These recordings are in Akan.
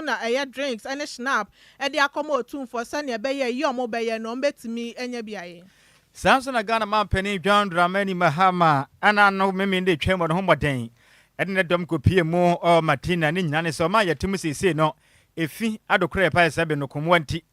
na ɛyɛ drinks ne schnapp de akɔma Otumfoɔ sɛnea ɛbɛyɛ a ayi a wɔbɛyɛ no wɔbɛtumi anya bi ayɛ. Saa nso na Ghana manpanin John Dramani Mahama a na ano Memene de retwam wɔ ne ho mmɔden de ne dɔm kɔpue mu wɔ Martina ne nyinaa ne sɛ ɔma yɛte mu seesei no efi adokorɛ ɛpae sɛ benokomoa nti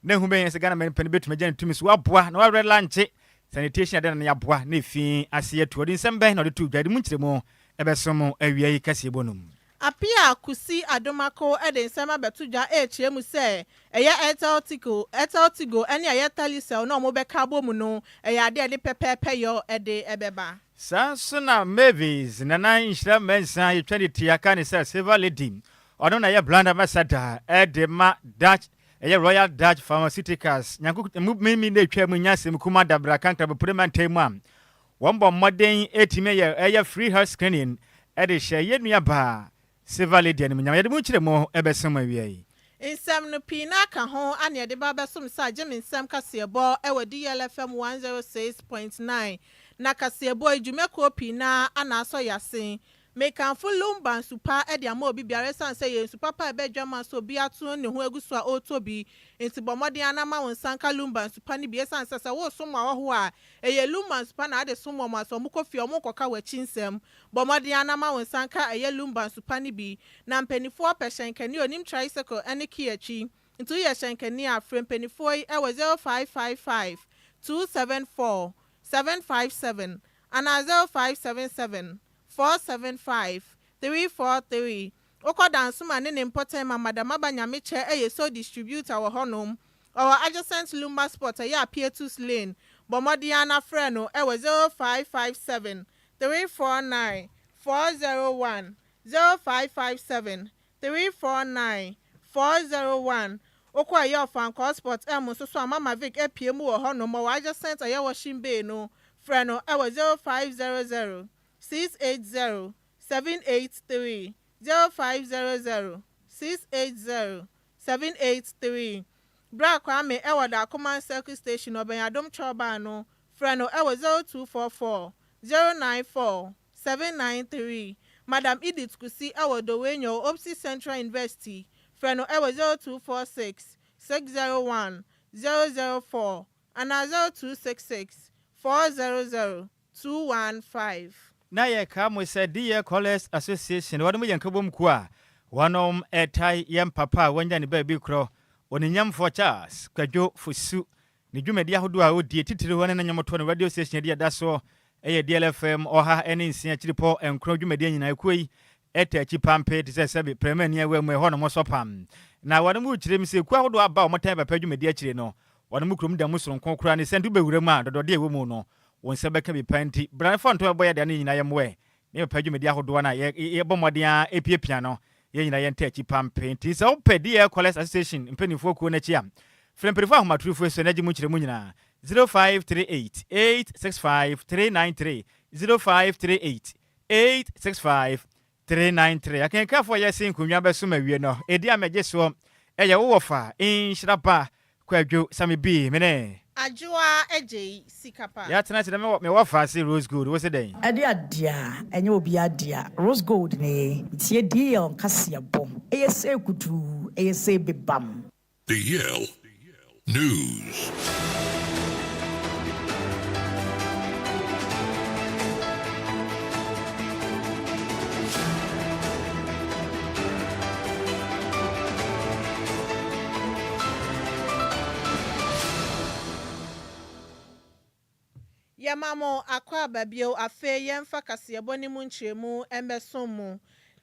na ehu bɛn sɛ Ghana manpanin bɛtumi agya ne tumi so aboa na wawerɛ lankye sanitation ade na ne aboa na efi ase atu. Ɔde nsɛm bɛn na ɔde too dwa? Yɛde mu nkyerɛmu bɛso mo awia yi kaseɛbɔ no mu. Appiah Kusi Adomako de nsɛm abɛto dwa rekyerɛ mu sɛ ɛyɛ Airtel Tigo, Airtel Tigo ne ɛyɛ Telecel no a wɔbɛka abɔ mu no, ɛyɛ adeɛ a ɛde pɛpɛɛpɛyɔ de bɛba. Saa nso na Mavis Nana Nhyira Mensah yɛtwa ne ti aka ne sɛ Silver Lady, ɔno na ɛyɛ brand ambassador de ma Dutch ɛyɛ Royal Dutch Pharmaceuticals. Nyanko mu mimi na etwa mu nya asɛm kuma dabra kankra bepure mantam mu a wɔn bɔ mmɔden etimi yɛ ɛyɛ free health screening ɛde hyɛ yɛn nua baa Silver Lady animuonyam. Yɛde mu nkyerɛ mu ɛbɛso mu awia yi. Nsɛm no pii na aka ho ana yɛde ba bɛsom sɛ agye me nsɛm kaseɛbɔ ɛwɔ DLFM 106.9 na kaseɛbɔ yi dwumakuo pii na ana asɔ yɛase. Mekamfo Lumba nsupa de ama obi biara ɛsiane sɛ yɛ nsu papa a ɛbɛdwa ma so obi ato ne ho agu so a ɔretɔ bi nti bɔ mmɔden anama wo nsa nka Lumba nsupa no bi ɛsiane sɛ sɛ woresom ahɔhoɔ a ɛyɛ Lumba nsupa na ade som wɔn a sɛ ɔmo kɔ fie ɔmo nkɔka w'akyi nsɛm. Bɔ mmɔden anama wo nsa nka ɛyɛ Lumba nsupa no bi. Na mpanimfoɔ pɛ hyɛnkani onim tricycle ne key akyi nti woyɛ hyɛnkani a frɛ mpanimfoɔ yi ɛwɔ 0555 274 757 anaa 0577 475 343. Wokɔ Dansoma ne ne mpɔtam ma Madam Aba Nyamekyɛ ɛyɛ so distributor wɔ hɔnom. Ɔwɔ adjacent Lumba Sport ɛyɛ Apietus Lane. Bɔ mmɔden ana frɛ no ɛwɔ 0557 349 401, 0557 349 401. Wokɔ ɛyɛ Ɔfankɔɔ Sport ɛmo nso so a Mama Vic apue mu wɔ hɔnom. Ɔwɔ adjacent ɛyɛ washing bay no. Frɛ no ɛwɔ 0500 680 783, 0500 680 783. Bra Kwame ɛwɔ Dakoman Circle Station ɔbɛn Adom Kyɔbaa no. Frɛ no ɛwɔ 0244 094 793. Madam Edith Kusi ɛwɔ Dowenyo Opsi Central University. Frɛ no ɛwɔ 0246 601 004 anaa 0266 400 215. Na yɛka mo sɛ DL College Association wɔnom yɛ nkabom kuo a wɔnom ɛtae yɛn papa a wɔanya ne baabi korɔ oninyamfoɔ Charles Kwadwo Fosu ne dwumadi ahodoɔ a ɔdie titiri hɔ ne ne nnwomtoɔ no radio station adi ɛda soɔ ɛyɛ DLFM 106.9 dwumadie nyinaa kuo yi ɛta akyi pampe te sɛ sɛbe prɛmani awa mu ɛhɔ nom sɔ pam na wɔnom kyerɛ mu sɛ kuo ahodoɔ aba a wɔtan papa dwumadi akyire no wɔnom kurom da mu soronko koraa ne sɛ nto bɛwura mu a dɔdɔdeɛ ɛwɔ mu no wɔn nsa bɛka bi pa nti brane fa ntɔn ɛbɔ yɛ deɛ ne nyinaa yɛ mmoɛ ne papa dwumadi ahodoɔ no a yɛbɔ mmɔden a ɛpiapia no yɛn nyinaa yɛnta akyi pampe nti sɛ wopɛ DL College Association mpanimfoɔ kuo no akyi a frɛ mpanimfoɔ ahomatorofoɔ so na agye mu nkyerɛ mu nyinaa 0538 865 393, 0538 865 393. Akenkafoɔ yɛse nkonnwa bɛsom awie no ɛdi a mɛgye soɔ ɛyɛ wowɔ fa nhyira ba Kwadwo Same bi mene Adwoa Agye Sika Pa. Yɛatena ase dɛ mewɔ fa se Rose Gold wo se dɛn. Ɛde adeɛ a ɛnyɛ obi adeɛ Rose Gold ne tie DL nkaseɛbɔ ɛyɛ sɛ kutuu ɛyɛ sɛ bebam. The Yale News. Yɛma mo akɔ aba bio. Afei yɛmfa kaseɛbɔ ne mu nkyerɛmu mbɛsom mu.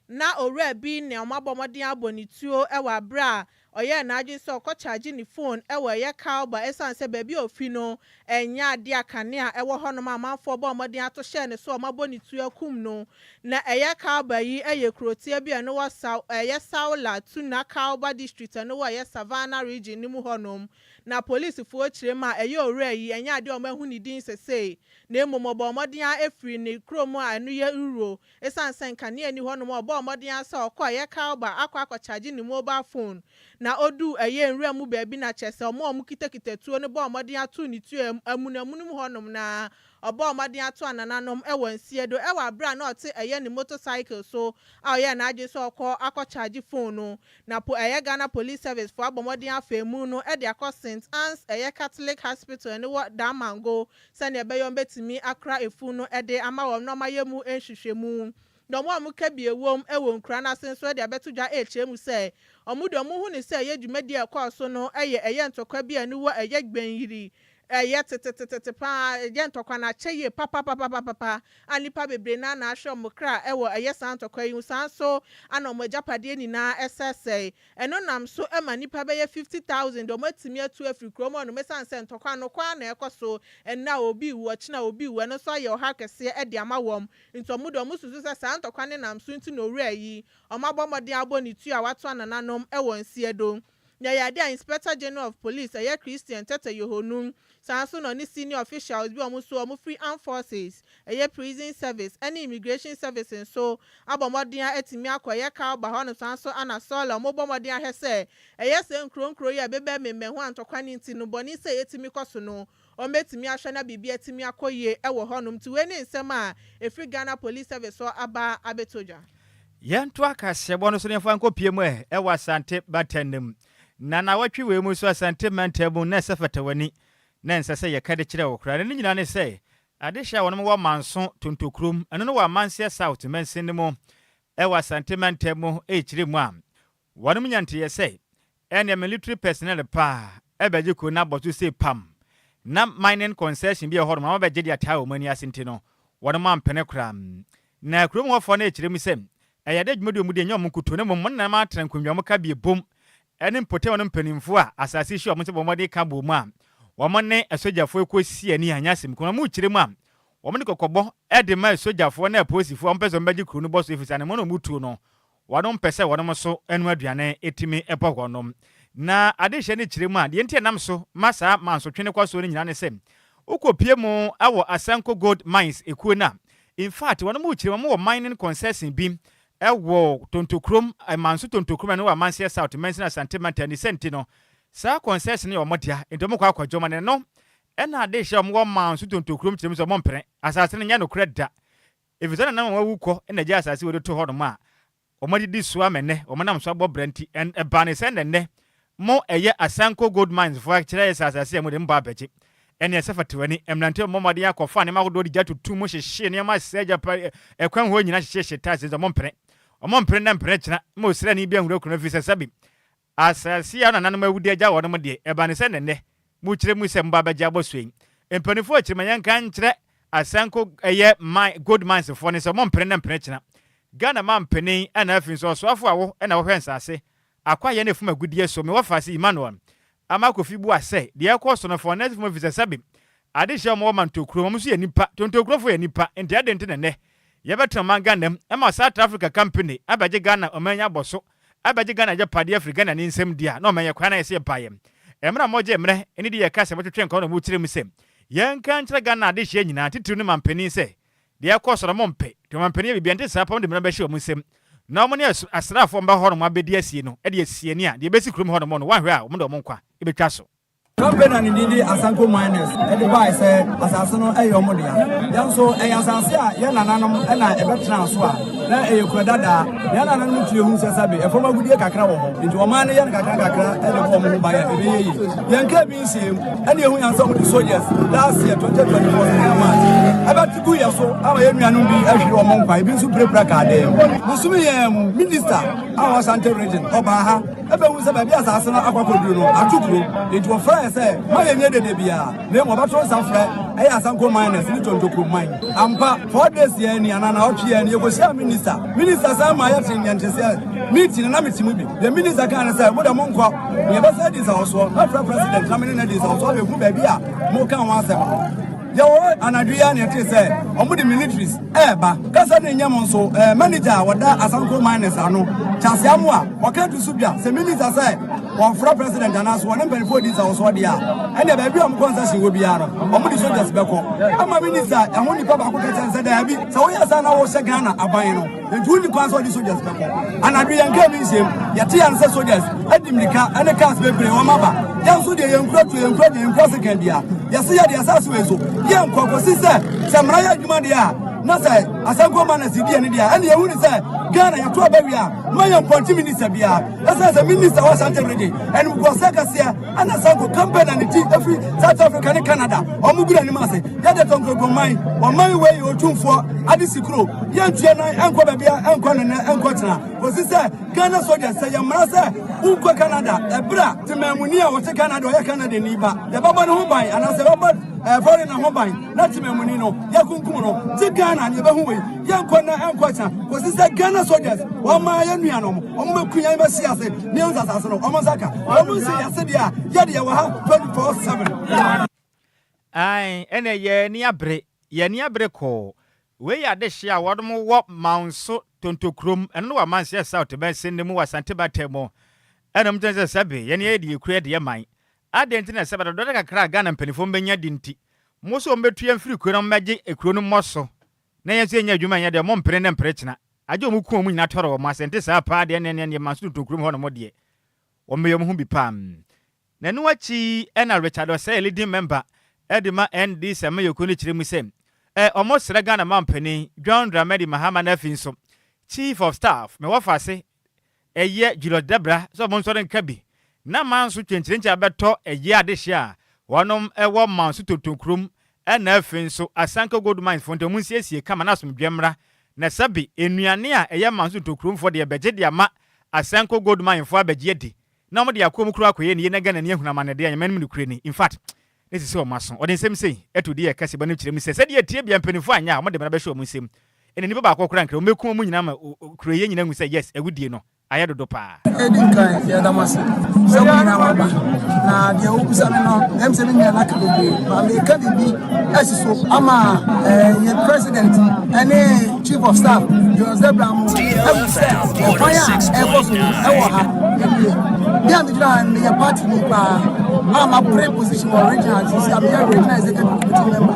Na owura bi nea ɔmo abɔ mmɔden abɔ ne tuo ɛwɔ abere a ɔyɛɛ n'adwene sɛ ɔkɔ charge ne phone ɛwɔ ɛyɛ Kalba ɛsiane sɛ baabi a ofi no ɛnyɛ adeɛ a kanea ɛwɔ hɔnom a amanfoɔ bɔ mmɔden ato hyɛɛ ne so a ɔmo abɔ ne tuo akum no. Na ɛyɛ Kalba yi ɛyɛ kurotia bi a ɛno wɔ sa ɛyɛ Sawla Tuna Kalba District ɛno wɔ ɛyɛ Savannah Region ne mu hɔnom. Na polisifoɔ kyerɛ mu a ɛyɛ owura yi ɛnyɛ adeɛ a ɔmo ahu ne din sesei na mmom ɔbɔ mmɔden a efiri ne kurom a ɛno yɛ Uro ɛsiane sɛ nkanea ni hɔnom a ɔbɔ mmɔden asɛ ɔkɔ ɛyɛ Kalba akɔ akɔ charge ne mobile phone na Na oduu ɛyɛ nwura mu baabi na kyerɛ sɛ wɔn a wɔkitakita tuo no bɔɔ mmɔden ato ne tuo amunamunum hɔnom na ɔbɔɔ mmɔden ato anananom wɔ nsie do wɔ abere a na ɔte ɛyɛ ne motorcycle so a ɔyɛɛ n'adwene sɛ ɔkɔ akɔcharge phone no. Na po ɛyɛ Ghana Police Service foɔ abɔ mmɔden afa emu no de akɔ St Anne's ɛyɛ Catholic Hospital ɛno wɔ Damango sɛnea ɛbɛyɛ wɔbɛtumi akora efunu no de ama wɔn na wɔayɛ mu nhwehwɛmu. Na wɔn a wɔka bi ɛwom wɔ nkura no ase nso de abɛto dwa rekyerɛ mu sɛ wɔn deɛ wɔhu no sɛ ɛyɛ dwumadie a ɛkɔɔ so no yɛ ɛyɛ ntɔkwa bi a ɛno wɔ ɛyɛ gbɛnyiri ɛyɛ tetetete paa, ɛyɛ ntɔkwa no akyɛ yie papapapapapa a nnipa bebree no ara na ahwere wɔn kra wɔ ɛyɛ saa ntɔkwa yi ho, saa nso na wɔn agyapadeɛ nyinaa sɛesɛe. Ɛno nam so ma nnipa bɛyɛ 50,000 deɛ wɔatumi atu afiri kurom hɔnom ɛsiane sɛ ntɔkwa no kɔ ara na ɛkɔ so, ɛnnɛ a obi rewu, ɔkyena a obi rewu, ɛno nso ayɛ ɔhaw kɛseɛ de ama wɔn. Nti wɔn deɛ wɔsusu sɛ saa ntɔkwa no nam so nti na owura yi, wɔabɔ mmɔden abɔ ne tuo a wato anananom wɔ nseɛ do. Na ɛyɛ ade a Inspector General of Police, ɛyɛ Christian Tetteh Yohuno, saa nso na ɔne senior officials bi a wɔn nso wɔfiri Armed Forces, ɛyɛ Prison Service ne Immigration Service nso abɔ mmɔden a atumi akɔ ɛyɛ Kalba hɔ nom, saa nso na Sawla wɔbɔ mmɔden ahwɛ sɛ ɛyɛ sɛ nkuro nkuro yi a ɛbɛbɛn mmemmɛho a ntɔkwa no nti no bɔne sɛ ɛtumi kɔ so no wɔbɛtumi ahwɛ na biribi atumi akɔ yie wɔ hɔnom. Nti wei ne nsɛm a ɛfiri Ghana Police Service hɔ aba abɛtɔ dwa. Yɛntoa kaseɛbɔ no so na yɛmfa nkɔpie mu ɛ wɔ Asante mantam no mu. Na nawɔtwe wei mu nso Asante mantam mu na ɛsɛ fata w'ani na ɛnsɛ sɛ yɛka de kyerɛ wo koraa. Na ne nyinaa ne sɛ adehye a wɔnom wɔ Manso Tontokurom, ɛno no wɔ Amanseɛ South mansin no mu wɔ Asante mantam mu rekyerɛ mu a Wɔnom nya nteeɛ sɛ ɛneɛ military personnel paa ɛbɛgye kuro no abɔso sei pam na mining concession bi a ɛwɔ hɔnom na wɔbɛgye de ataa wɔn ani ase nti no wɔnom ampene koraa. Na kurom hɔfoɔ no rekyerɛ mu sɛ ɛyɛ dɛ dwumadie a wɔdi ɛnyɛ wɔn nkutoo na mmom wɔn nenam atena nkonnwa mu ka bie bom ɛne mpɔtam no mpanimfoɔ a asase hyia wɔn sɛ bɔ mmɔden ka bom a wɔn ne asogyafoɔ ɛkɔsi ani anyɛ asɛm kumaa. Wɔn rekyerɛ mu a wɔn de kɔkɔbɔ de ma asogyafoɔ ne apolisifoɔ a wɔpɛ sɛ wɔbɛgye kuro no bɔ so ɛfiri sɛ anamɔn a wɔtuo no Wɔnom pɛ sɛ wɔnom nso nom aduane tumi bɔ wɔnom. Na adehyɛ no kyerɛ mu a, deɛ nti a ɛnam so ma saa mansotwe no kɔ soɔ no nyinaa ne sɛ, wokɔpie mu wɔ Asanko Gold Mines ekuo no a, in fact wɔnom rekyerɛ mu, wɔn wɔ mining concession bi wɔ Tontokurom, Manso Tontokurom, ɛno wɔ Amanseɛ South, Mansin Asante Mantam, ne sɛ nti no, saa concession no yɛ wɔn dea, nti wɔn kɔ akɔgye wɔn, ɛno ɛna adehyɛ wɔn wɔ Manso Tontokurom kyerɛ mu sɛ wɔn mpene, asase no nyɛ nokorɛ da. Efisɛ na na wɔawu kɔ na agyae asase a wɔde too hɔnom a wɔadidi so ama nnɛ wɔnam so abɔ bra nti, ɛbaa no sɛ na nnɛ mo ɛyɛ Asanko Gold Mines foɔ akyerɛ yɛ sɛ asase a mode mobɔ abɛgye. Ɛnneɛ sɛ fata w'ani, mmerante bɛbɔ mmɔden akɔfa nneɛma ahodoɔ de gya tutu mu hyehyee nneɛma sɛe agyapa ɛkwan hɔ nyinaa hyehyehye tiles nso wɔmpene. Wɔmpene nnɛ mpene kyena ma osraani bi anwura kuro no efisɛ sɛbe Asase a nananom awu de agya wɔnom deɛ, ɛba no sɛ na nnɛ mokyerɛ mu sɛ moba abɛgye abɔsoɔ yi. Mpaninfoɔ akyiri ma yɛnka nkyerɛ Asanko ɛyɛ mine, gold mines foɔ no sɛ wɔmpene na mpene kyena. Ghana mampanin ɛna afei nso ɔsoafoɔ a wo na wohwɛ nsase, akwaeɛ ne fam agudeɛ so, me wɔfaase Emmanuel Ama Kofi bua sɛ, deɛ ɛrekɔ so no fa wɔn nan si fam efisɛ sɛbe adehyeɛ a wɔwɔ ma ntokuro, wɔn nso yɛ nnipa, tontokurofoɔ yɛ nnipa, nti adɛn nti na nnɛ yɛbɛtena ɔman Ghana mu ma South Africa company abɛgye Ghana ɔman yi abɔso abɛgye Ghana agyapadeɛ afiri Ghanani nsam deɛ a, na ɔman yɛ kwan na yɛsɛ yɛbaeɛ. Mmerɛ a mogyee mmerɛ ne deɛ yɛka sɛ motwetwe nkɔm na mokyerɛ mu sɛ yɛnka nkyerɛ Ghana adehyeɛ nyinaa, titiriw ne mampanin sɛ deɛ ɛkɔ so no mompɛ, nti ɔmampanin yɛ biribi a ɛnte saa paa mode mmara bɛhyɛ wɔn nsam na wɔn ne asraafoɔ a wɔba hɔnom abɛdi asie no de asi ani a deɛ ɛbɛsi kurom hɔnom no wɔanhwɛ a wɔde wɔn nkwa bɛtwa so. Company a ne din de Asanko Miners de bae sɛ asase no yɛ wɔn dea. Nanso ɛyɛ asase a yɛn nananom na ɛbɛtenaa so a na ɛyɛ kura dadaa. Yɛn nananom tiri hu sɛ sɛbe ɛfam agudie kakra wɔ hɔ, nti ɔman no yɛ no kakra nkakra de bɔ wɔn ho ban a ɛbɛyɛ yie. Yɛn kaa bi nhyiam ɛne ehu yɛn sɛ wɔde soldiers last year 2024 second March ɛbɛte gu yɛ so ama yɛn nuanom bi ahwere wɔn nkwa, ebi nso pirapira kaa dan mu. Bosome yɛn mu minister a ɔwɔ Ashanti region ɔbaa ha ɛbɛhu sɛ baabi asase no akɔ akɔduru no ato kuro, nti wɔfrɛɛ sɛ ma yɛnyɛ dede biara na mmom wɔbɛto nsa frɛ ɛyɛ Asanko miners ne Tontokuro man. Ampa, 4 days yɛn ni anaa naawɔtwe yɛn ni yɛkɔhyia minister. Minister san ma yɛte nea nte sɛ meeting na mete mu bi. Deɛ minister kaa ne sɛ mo deɛ monkɔ na yɛbɛsa adi nsawɔsoɔ. Mɛfrɛ president na me ne no adi nsawɔsoɔ abɛhu baabi a moka ho asɛm no. Yɛwɔ anadwo yi a na yɛte sɛ wɔn de militaries ɛɛba. Kasa ne nyɛ mo nso ɛɛ manager a wɔda Asanko miners ano Charles Amoah ɔka to so dwa sɛ minister sɛ wɔfrɛ president anaasɛ wɔne mpanimfoɔ di nsawɔsoɔ deɛ a ɛnna baabi a wɔn concession wɔ biara no wɔn de soldiers bɛkɔ. Ama minister ɛho nipa baako ka kyɛn sɛ daabi sɛ woyɛ saa na wɔhyɛ Ghana aban no. Nti wonni kwan sɛ ɔde soldiers bɛkɔ. Anadwo yɛn kaa bi nhyɛm, yɛte yɛn sɛ soldiers adi mmirika ne cars bebree wɔn aba. Yɛn nso deɛ yɛn kura tuo, yɛn kura deɛ yɛn kura sekan bia. Yɛse yɛde asase wei so, yɛnkɔ kɔsi sɛ sɛ mmara yɛ adwuma deɛ a, na sɛ Asanko Manners di ɛne deɛ a, ɛne yɛhu ne sɛ Ghana yɛto aba wie a, mma yɛn mpɔnte minister biara. Ɛsiane sɛ minister wɔ Ashanti region, animguaseɛ kɛseɛ ɛna Asanko campaign na ne ti ɛfiri South Africa ne Canada, wɔn gu n'anim ase. Yɛde tɔnkrɔnkrɔn man, ɔman wei yɛ otumfoɔ ade si kuro, yɛntua nan ɛnkɔ baabia ɛnkɔ nɛnɛ ɛnkɔ kyena, kɔsi sɛ Ghana soldiers sɛ yɛ mmara sɛ wonkɔ Canada ɛberɛ a temamuni a ɔte Canada ɔyɛ Canada ni ba, yɛbɛbɔ ne ho ban anaasɛ yɛbɛbɔ eh, foreigner ho ban na temamuni no yɛkunkum no, gye Ghana ne yɛbɛhu wei, yɛnkɔ nɛ ɛnkɔ kyena, kɔsi sɛ Ghana soldiers wɔn ma yɛ nuanom wɔn bɛku yɛn bɛhye ase ne yɛn nsasase no wɔn nsa ka wɔn nsi yɛse deɛ a yɛde yɛwɔ ha 24/7. Ae, ɛnna yɛn ani abere, yɛn ani abere kɔɔ. Wei yɛ adehye a wɔnom wɔ Manso Tontokurom, ɛno ne wɔ Amanseɛ South bɛnsen no mu wɔ Asante Batam mu. Ɛna wɔn kyerɛ sɛ sɛbe yɛn yɛyɛ deɛ yɛkura deɛ man. Adɛn nti na sɛbe adɔdɔde kakra a Ghana mpanimfoɔ bɛnya di nti, mo nso wɔn bɛtu yɛn firi kuro na wɔn bɛgye kuro no mmɔ so na yɛn nso yɛnyɛ adwuma nyɛ deɛ wɔn mpene ne mpere kyena. Agye wɔn ku wɔn nyinaa tɔre wɔn ase, ɛnte saa paa deɛ ɛnneɛ ɛnneɛ Manso Tontokurom hɔ nom deɛ wɔn bɛyɛ wɔn ho bi paa. Na ɛno akyi na Richard Osei leading member de ma NDC amanyɔkuo no kyerɛ mu sɛ ɛ wɔn srɛ Ghana manpanin John Dramani Mahama na afei nso Chief of Staff me wɔfase ɛyɛ Julius Debra sɛ wɔn nsɔre nka bi na manso kyenkyerenkye abɛtɔ ɛyɛ adehye a wɔnom wɔ manso tontonkurom ɛna afei nso Asanka Gold Mines foɔ nti wɔn nsiesie kama na asomdwoeɛ mmra na sɛbe nnuane a ɛyɛ manso tontonkuromfoɔ deɛ bɛgye de ama Asanko Gold Mine foɔ abɛgye adi na wɔde akɔ mu koraa akɔyɛ ne yie na Ghanani ahunu amannedeɛ a Nyame anim nokorɛ ni, infact ne sisi wɔn aso. Ɔde nsɛm sei to di yɛ kɛse bɔ no kyerɛ mu sɛ sɛdeɛ ɛteɛ biara mpaninfoɔ anyɛ a wɔde mmara bɛhyɛ wɔn nsam ɛna nipa baako koraa nkra wɔbɛku wɔn nyinaa ma kuro yɛ nyinaa ahu sɛ yes awudie no ayɛ dodo paa. Edi nkan, yɛda mo ase sɛ mo nyinaa moaba. Na deɛ wobisa me no, ɛm sɛ me nua no aka bebree. Ma meka biribi asi so ama eh, yɛ president ɛne chief of staff Jonas Debra mo ahu sɛ ɔkwan a ɛkɔ so no ɛwɔ ha ɛnie. Me a megyina ha meyɛ party ni paa a mapere position wɔ regional sisi a meyɛ regional executive committee member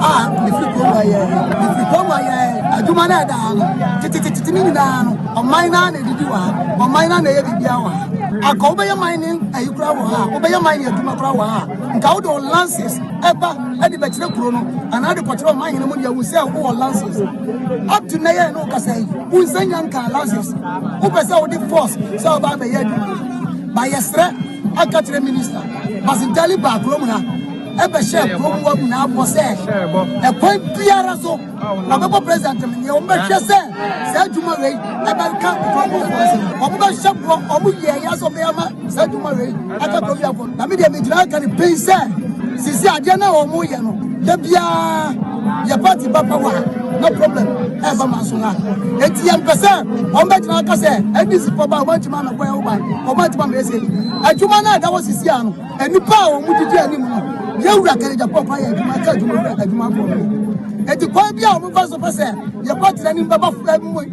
a mefiri kurom ha yɛ mefiri kurom ha yɛ adwuma no ɛda ha no tetetetete ne nyinaa no ɔman no ara na ɛdidi wɔ ha ɔman no ara na ɛyɛ biribiara wɔ ha akɔ wobɛyɛ mining ayi koraa wɔ ha wobɛyɛ mining adwuma koraa wɔ ha nka wode wo lances ɛba ɛde bɛkyerɛ kuro no anaa de kɔkyerɛ ɔman hene mu deɛ wu sɛ wowɔ lances up to nnɛ yɛ ne wokasa yi wo nsa nya nka lances wopɛ sɛ wode force sɛ woba abɛyɛ adwuma ba yɛserɛ aka kyerɛ minister basintali baa kurom ha ɛbɛhyɛ kurom hɔ nyinaa bɔ sɛ ɛkwan biara so Wɔbɛbɔ president no nea wɔbɛhwɛ sɛ saa adwuma wei ɛbɛka nkurɔfoɔ nsɛm. Wɔbɛhyɛ bɔ, wɔn yɛ yɛ sɛ wɔbɛyɛ ama saa adwuma wei aka kurobiafoɔ. Na me deɛ megyina aka no pɛn sɛ sisi adeɛ no a wɔyɛ no da biara yɛ party ba power a na problem ɛba ma so ha. Eti yɛmpɛ sɛ wɔbɛgyina aka sɛ NDC fo ba wɔn antumi amɛbɔ yɛn ho ban, wɔn antumi amɛyɛ sɛ adwuma no a ɛda hɔ sisi ano. Nnipa a wɔn didi anim no, yɛn wura Kennedy Agyapong kwan yɛ adwuma ka adwuma wura adwumafoɔ no. Eti kwan bi a wɔn fa so pɛ sɛ yɛ party n'anim bɛba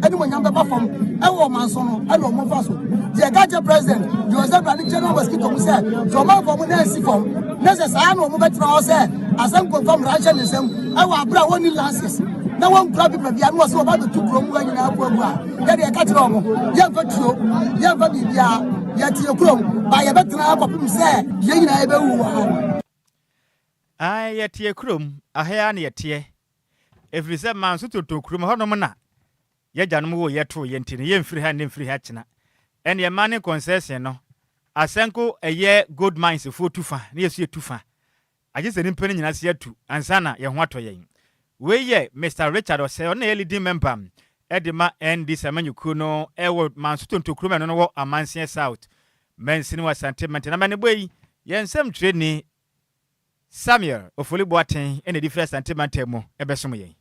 animonyam bɛba fam ɛwɔ ɔman so no ɛna wɔn fa so. Deɛ ɛka kyerɛ president Joseph Brani General Mosquito mu sɛ sɛ ɔmanfoɔ mo nan si fam na sɛ saa na wɔn bɛtena hɔ sɛ asɛm kɔnfa mmara nhyɛ ne nsam ɛwɔ abere a wɔnni lances na wɔnkura pepa bia na wɔsɛ wɔba bɛtu kurom hɔ nyinaa aguagu a yɛde ɛka kyerɛ wɔn yɛmfa tuo yɛmfa biribiara yɛte yɛ kurom ba yɛbɛtena ha kɔpem sɛ yɛn nyinaa yɛbɛwu wɔ ha. Ae, yɛte yɛ kurom, aha yi ara na yɛteɛ, ɛfiri sɛ Manso Tonton kurom, ɛhɔnom na y'agyanom woo yɛ too yɛ nti no, yɛmfiri ha nnɛ mfiri ha kyena. Ɛnneɛ mma ne concession no, Asanko ɛyɛ gold mines foɔ tu fa na yɛso yɛtu fa. Agye sɛ nnipa no nyinaa ase atu ansa na yɛn ho atɔ yɛn. Wei yɛ Mister Richard Osei, ɔno na ɛyɛ leading member de ma NDC amanyɔkuo no wɔ Manso Tonto kurom a ɛno no wɔ Amanseɛ South mansini wɔ Asante mantam. Na amanebɔ yi, yɛn nsɛmtwerɛni Samuel Ofoli Boateng na ɛde firi Asante mantam mu bɛsom yɛn.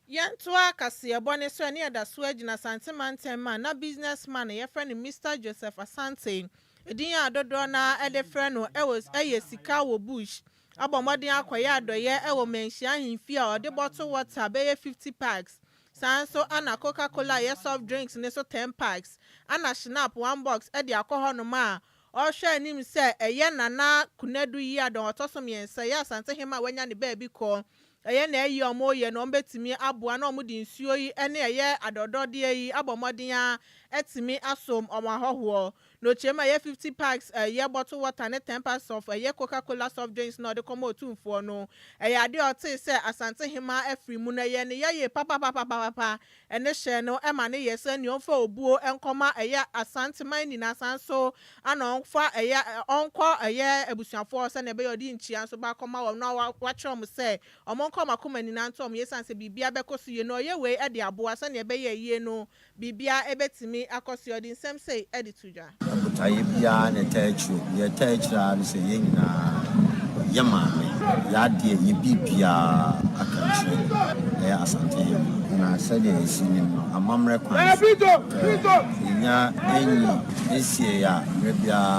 Yɛntoa kaseɛbɔ no so ɛne ɛda so agyina Asante mantam a na business man a yɛfrɛ no Mister Joseph Asante, edin a dodoɔ no ara de frɛ no wɔ yɛ Sika wɔ Bush, abɔ mmɔden akɔyɛ adɔeɛ wɔ Manhyia ahemfie a ɔde bottle water bɛyɛ 50 packs, saa nso na Coca Cola a ɛyɛ soft drinks no nso 10 packs, ɛna Schnapp one box de akɔ hɔnom a ɔrehwɛ anim sɛ ɛyɛ Nana Konadu Yiadom ɔtɔ so mmiɛnsa, ɛyɛ Asantehene a wanya ne baabi kɔ. Ɛyɛ na ayi a wɔreyɛ no wɔbɛtumi aboa na wɔde nsuo yi ne ɛyɛ adɔdɔdeɛ yi abɔ mmɔden ara atumi asom wɔn ahɔhoɔ. Na ɔkyerɛ mu a ɛyɛ 50 packs ɛyɛ bottle water ne 10 packs of ɛyɛ Coca Cola soft drinks na ɔde kɔma otumfoɔ no. Ɛyɛ adeɛ a ɔtee sɛ Asante Hemaa afiri mu no ɛyɛɛ ne ya yie papapapapapa. Ɛne hyɛɛ no ma ne yɛ sɛ nea ɔmfa obuo nkɔma ɛyɛ Asanteman nyinaa san nso ana ɔmfa ɛyɛ ɔnkɔ ɛyɛ abusuafoɔ hɔ sɛnea ɛbɛyɛ ɔde nkyia nso ba akɔma wɔn na wakyerɛ wɔn sɛ wɔn nkɔ wɔn akoma nyinaa nto wɔn yie ɛsiane sɛ biribiara bɛkɔ so yie na ɔyɛ wei de aboa sɛnea ɛbɛyɛ ayie no biribiara bɛtumi akɔ so yie. Ɔde nsɛm sei de to dwa. Na botaeɛ biara na ɛtaa akyire o. Deɛ ɛtaa akyire ara ne sɛ yɛn nyinaa, yɛ maame, yɛ adeɛ, yɛ biribiara aka akyire ɛyɛ Asantehene. Na sɛdeɛ yɛsi nim no, amammerɛ kwan so, sɛ yɛnya nyi nsieeɛ a, mmerɛ biara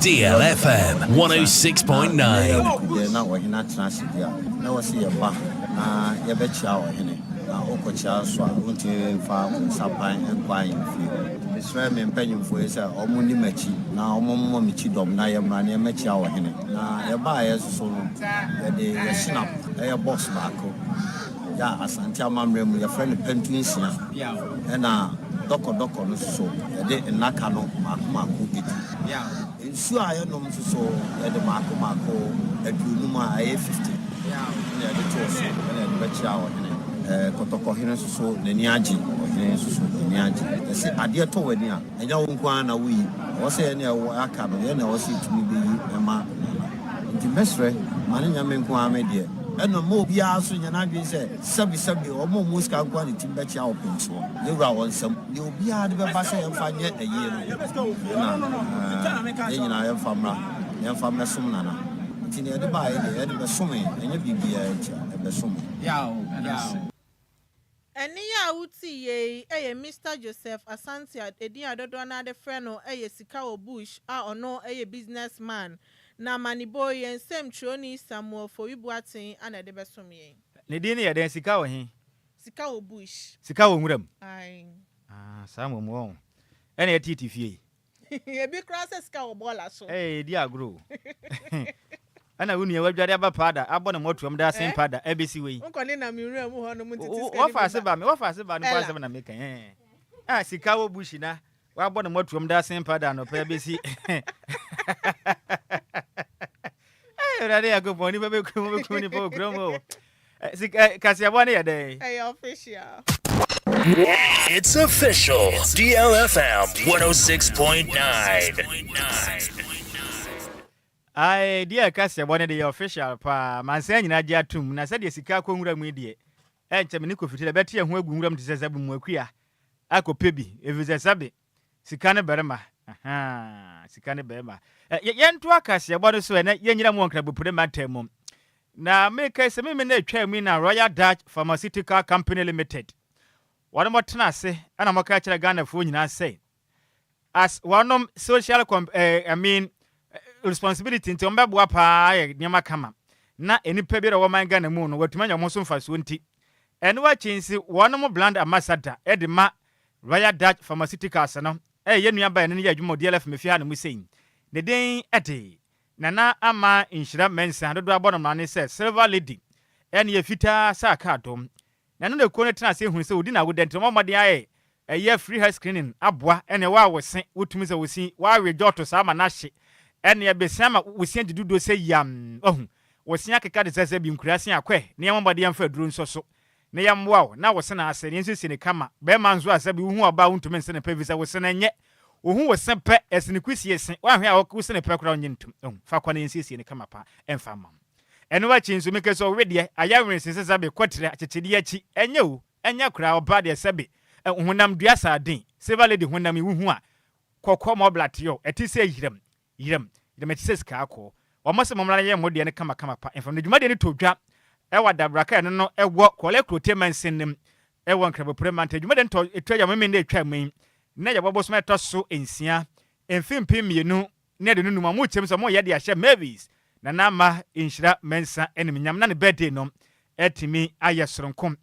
DLFM na mmerɛ yɛ 106.9. abukudeɛ na ɔhene atena ase deɛ a, na ɛwɔ sɛ yɛba na yɛbɛkyea ɔhene. Na wokɔkyea nso a, wontumi mfa wo nsa pan nkɔ ahemfie. Mesrɛ me mpanyimfoɔ yi sɛ wɔnni m'akyi na wɔmmɔ me kyidɔm na yɛmmra na yɛmmɛkyea ɔhene. Na yɛbaeɛ nso so no, yɛde yɛ Schnapp, ɛyɛ box baako, yɛ a Asante amammerɛ mu yɛfrɛ no pantu nsia, ɛna dɔkɔdɔkɔ no nso so, yɛde nnaka no mmaako mmaako du. Nsuo a yɛnom nso so, yɛde mmaako mmaako 50 a ɛyɛ 50 na yɛde too so na yɛde bɛkyea ɔhene. Kɔtɔkɔhene nso so n'ani agye, ɔhene nso so n'ani agye. Yɛse adeɛ tɔ w'ani a, ɛnyɛ wo nko ara na woyi. Ɛwɔ sɛ yɛn a ɛwɔ aka no, yɛn na ɛwɔ sɛ yɛtumi bɛyi ma Nana. Nti mɛsrɛ, ma no nyɛ me nko ara me deɛ. Ɛna mma obiara nso nyɛ n'adwene sɛ sɛbesɛbe wɔn a wɔwɔ sika nko ara na ɛtumi bɛkyea ɔpemsoɔ. Yɛn Wura wɔ nsam. Deɛ obiara de bɛba sɛ yɛmfa nyɛ ayie no, ɛna yɛn nyinaa yɛmfa mmra na yɛmfa mmɛsom Nana. Nti deɛ yɛde baeɛ deɛ, yɛde bɛsomee, ɛnyɛ biribiara ntia, ɛbɛsomee. Ɛnne yi a wote yei yɛ Mister Joseph Asante a edin a dodoɔ no ara de frɛ no yɛ Sika wɔ Bush a ɔno yɛ business man. Na amanebɔ yi, yɛn nsɛmtwerɛni Samuel Fowi Boateng na ɛde bɛsom yɛn. Ne din no yɛ dɛn? Sika wɔ he? Sika wɔ Bush. Sika wɔ nwura mu? Ae. Ah, saa mmom wɔn. Ɛna ɛteete fie yi. Ebi koraa sɛ sika wɔ bɔɔla so. Ee, di agorɔ o. Ɛna wo nua wadware aba paada, abɔ ne mmɔtoam de asen paada ɛbɛsi wei. Wonkɔ ne nam nwura mu hɔ nom ntete sika no bi ba. Wɔfa ase ba me, wɔfa ase ba no mpo asɛm na meka. Ɛɛ. Ah, sika wɔ bush na wabɔ ne mmɔtoam de asen paada anɔpa ɛbɛsi. Ee, Awurade Nyankopɔn, nipa bɛkum, bɛkum nipa wɔ kurom o. Sika kaseɛbɔ no yɛ dɛn? Ɛyɛ official. It's official. DLFM 106.9. Ae, deɛ kaseɛbɔ no de yɛ official paa. Mansan nyinaa gye atom. Na sɛdeɛ sika akɔ nwura mu yi deɛ, ɛnkyɛ me ne Kofi Taylor bɛte yɛn ho agu nwura mu te sɛ sɛbe mmoakua akɔpɛ bi, ɛfiri sɛ sɛbe sika ne barima. Ahaa, sika ne barima. Yɛntoa kaseɛbɔ no so ɛ, na yɛnyina mu wɔ Nkrabopire mantam mu. Na mekae sɛ me mene atwaa mu yi na Royal Dutch Pharmaceutical Company Limited wɔnom tena ase ɛna wɔka kyerɛ Ghanafoɔ nyinaa sɛ as wɔnom social comp eh, I mean eh, responsibility nti wɔn bɛboa paa ayɛ nneɛma kama na nnipa biara wɔ man Ghana mu no wɔatumi anya wɔn so mfasoɔ nti ɛno akyi nsi wɔnom brand ambassador ɛde ma Royal Dutch Pharmaceuticals no ɛyɛ yɛn nua baa ɛne no yɛ adwuma wɔ DLF mefie ha no mu sei ne din ɛde Nana Ama Nhyira Mensah dodoɔ abɔ no mmrane sɛ Silver Lady ɛne yɛ fitaa sɛ akaadoo. Na ɛno na ekuo no tena ase hunu sɛ ɔdi n'awoda nti wɔn mmɔden ayɛ ɛyɛ free health screening aboa ɛne wo a wo se wotumi sɛ wo se woawe dwɔto saa ma no ahye ɛne ɛbese ama wo se agye dodoɔ sɛ yam wahu wo se akeka te sɛ sɛ bi nkura se akɔɛ ne yɛn mmɔden yɛmfa aduro nsɔ so na yɛmmoa wo na wo se no ase na yɛnsiesie no kama. Barima nso a sɛbe wohu ɔbaa a wontumi nse no pɛ efisɛ wo se no nyɛ. Wohu wo se pɛ, ɛsene kusie se. Woanhwɛ a wo se no pɛ koraa wonnye ntom. Wahu? Fa kɔ na yɛnsiesie no kama paa mfa mma wo. Ɛno akyi nso, meka sɛ ɔwe deɛ, ayɛ nwene sen sɛ sɛbe kɔtere akyekyedeɛ akyi. Ɛnyɛ o, ɛnyɛ koraa. Ɔbaa deɛ sɛbe honam dua sardine, silver lady honam yi wohu a, kɔkɔɔ ma ɔbla teɛ o, ɛte sɛ yiram. Yerem, yerem ɛte sɛ sika akɔɔ. Wɔn se mommra na yɛnyɛ mo deɛ no kamakama pa mfa no. Dwumadie no tɔ dwa wɔ adabraka a ɛno no wɔ Korle Klottey mansin no mu wɔ Nkrabopre mantam. Dwumadie no tɔ ɛtwa yɛ ɔmeme na ɛtwa mu yi na yɛwɔ bosome a ɛtɔ so nsia mfe 2025. Wɔn kyɛm sɛ wɔyɛ de ahyɛ Mavis Nana Ama Nhyira Mensah animuonyam na ne birthday no atumi ayɛ soronko.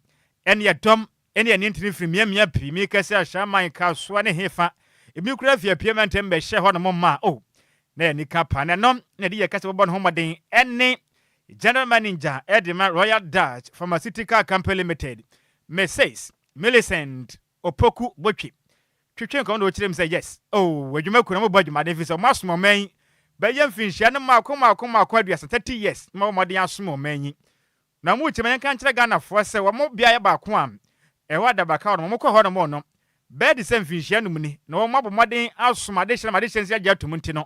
Ɛne ɛdɔm ne ani ntini firi mmeammea pii, meka sɛ Ashaiman, Kasoa ne hefa, ebi koraa fi Apia mantam bɛhyɛɛ hɔnom ma, oh, na yɛ anika paa. Na ɛno na ɛde yɛ kasa bɛbɔ ne ho mmɔden ne General Manager de ma Royal Dutch Pharmaceutical Company Limited, Mrs. Millicent Opoku Botwe twetwe nkɔmmɔ na ɔkyerɛ mu sɛ yes, oh, adwuma kuo na wɔbɔ adwumaden fi sɛ wɔn asom ɔman yi bɛyɛ mfinhyia no mmaako mmaako mmaako 30, 30 years, ma wɔn mmɔden asom ɔman yi. Na wɔn kyerɛ yɛnka nkyerɛ Ghanafoɔ sɛ wɔn beaeɛ baako a ɛwɔ Adabraka hɔ no, wɔn kɔ hɔ nom no bɛyɛ de sɛ mfinhyia 5 ni na wɔn abɔ mmɔden asom adehyɛ na adehyɛ nso agye atum. Nti no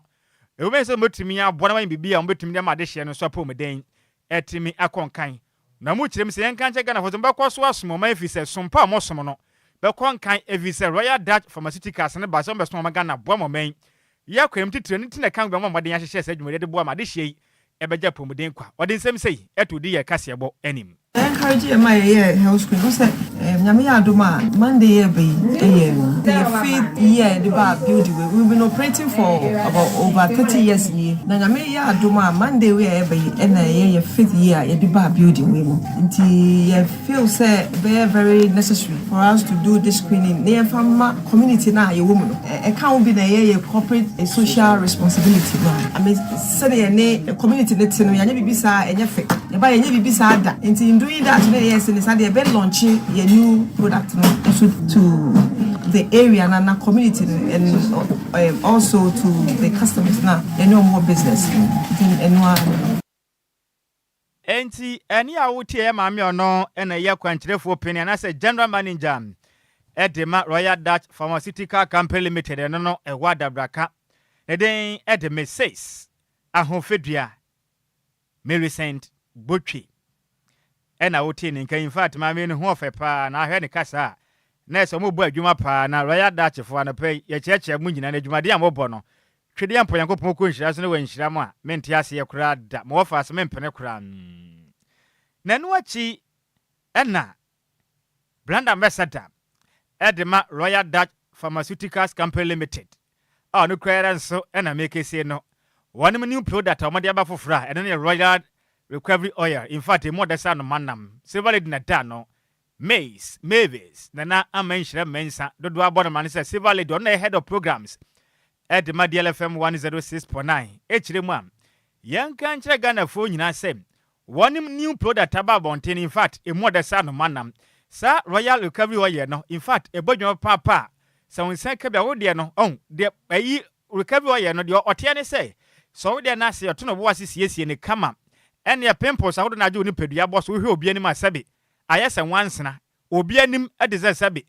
ɛwɔ bɛyɛ sɛ wɔbɛtumi aboa na wɔayɛ biribi a wɔbɛtumi de ama adehyɛ no nso apɔmuden ɛtumi akɔ nkan. Na wɔn kyerɛ mu sɛ yɛnka nkyerɛ Ghanafoɔ sɛ wɔbɛkɔ so asom ɔman, efi sɛ sompa a wɔsom no bɛkɔ nkan, efi sɛ Royal Dutch Pharmaceuticals ne ba sɛ wɔbɛsom ɔman Ghana, boa ma ɔman yɛ akwan mu titire no. Ti na kan bi wɔn mmɔden ahyehyɛ sɛ dwumadie de boa ma adehyɛ yi ɛbɛgya apɔmuden kwa. Ɔde nsɛm sɛyi ɛto di yɛ kaseɛbɔ anim. Encourage yɛ ma yɛyɛ health screen wo sɛ Nyame yɛ adom a, Monday yɛ bɛyi ɛyɛ yɛ fifth year yɛde ba building wei. We've been operating for about over 30 years nie, na Nyame yɛ adom a, Monday wei a yɛbɛyi ɛna ɛyɛ yɛ fifth year a yɛde ba building wei mu. Nti yɛ feel sɛ ɛbɛyɛ very necessary for us to do this screening na yɛmfa ma community na yɛwɔ mu no. Ɛka ho bi na ɛyɛ yɛ corporate social responsibility no. I mean, sɛdeɛ yɛne community ne te no, yɛanyɛ biribi saa ɛnyɛ fɛ. Yɛba yɛnyɛ biribi saa da. Nti in doing that no, yɛ sɛ ne saa deɛ yɛbɛ launch yɛ new product no nso to the area na community no and also to the customers na yɛne ɔmo wɔ business. Nti ɛno ara no. Enti ɛne a wotie yɛ maame ɔno ɛna ɛyɛ kwankyerɛfoɔ panyin anaasɛ general manager ɛde ma Royal Dutch Pharmaceutical Company Limited, ɛno no ɛwɔ Adabraka, ne den ɛde Mrs Ahofedua Millicent Botwe ɛna wotie ne nka. In fact, maame no ho ɔfɛ paa na ahwɛ ne kasa a na ɛsɛ ɔmo bɔ adwuma paa. Na Royal Dutch foɔ, anɔpɛ yi yɛkyerɛkyerɛ mu nyinaa na adwumadeɛ a mobɔ no, twedeɛ mpo Nyankopɔn kɔ nhyira so ne wɔ nhyira mu a mente aseɛ koraa da ma wɔfa ase mempene koraa. Na ɛno akyi ɛna brand ambassador ɛde ma Royal Dutch Pharmaceuticals Company Limited a ɔno koraa nso ɛna mekesie no, wɔn new product a wɔde aba foforɔ a ɛno ne Royal Recovery Oil. In fact, emu ɔda sɛ anoma nam. Silver Lady na da no, Mace Mavis Nana Ama Nhyira Mmensa dodoɔ abɔ no ma no sɛ Silver Lady, ɔno na yɛ head of programs ɛde ma DLFM 106.9. Ɛkyerɛ mu a yɛnka nkyerɛ Ghanafoɔ nyinaa sɛ wɔn new product aba abɔnten. In fact, emu ɔda sɛ anoma nam saa Royal Recovery Oil no. In fact, ɛbɔ dwuma paapa a sɛ wo nsa ka bi a wodeɛ no ɔn deɛ ɛyi recovery oil no deɛ ɔteɛ ne sɛ wodeɛ no ase ɔto no bo ase siesie ne kama, ɛneɛ pimples ahodoɔ no agye wo nipadua bɔ so. Wohwɛ obi anim a, sɛbe, ayɛ sɛ nwansena obi anim de sɛ sɛbe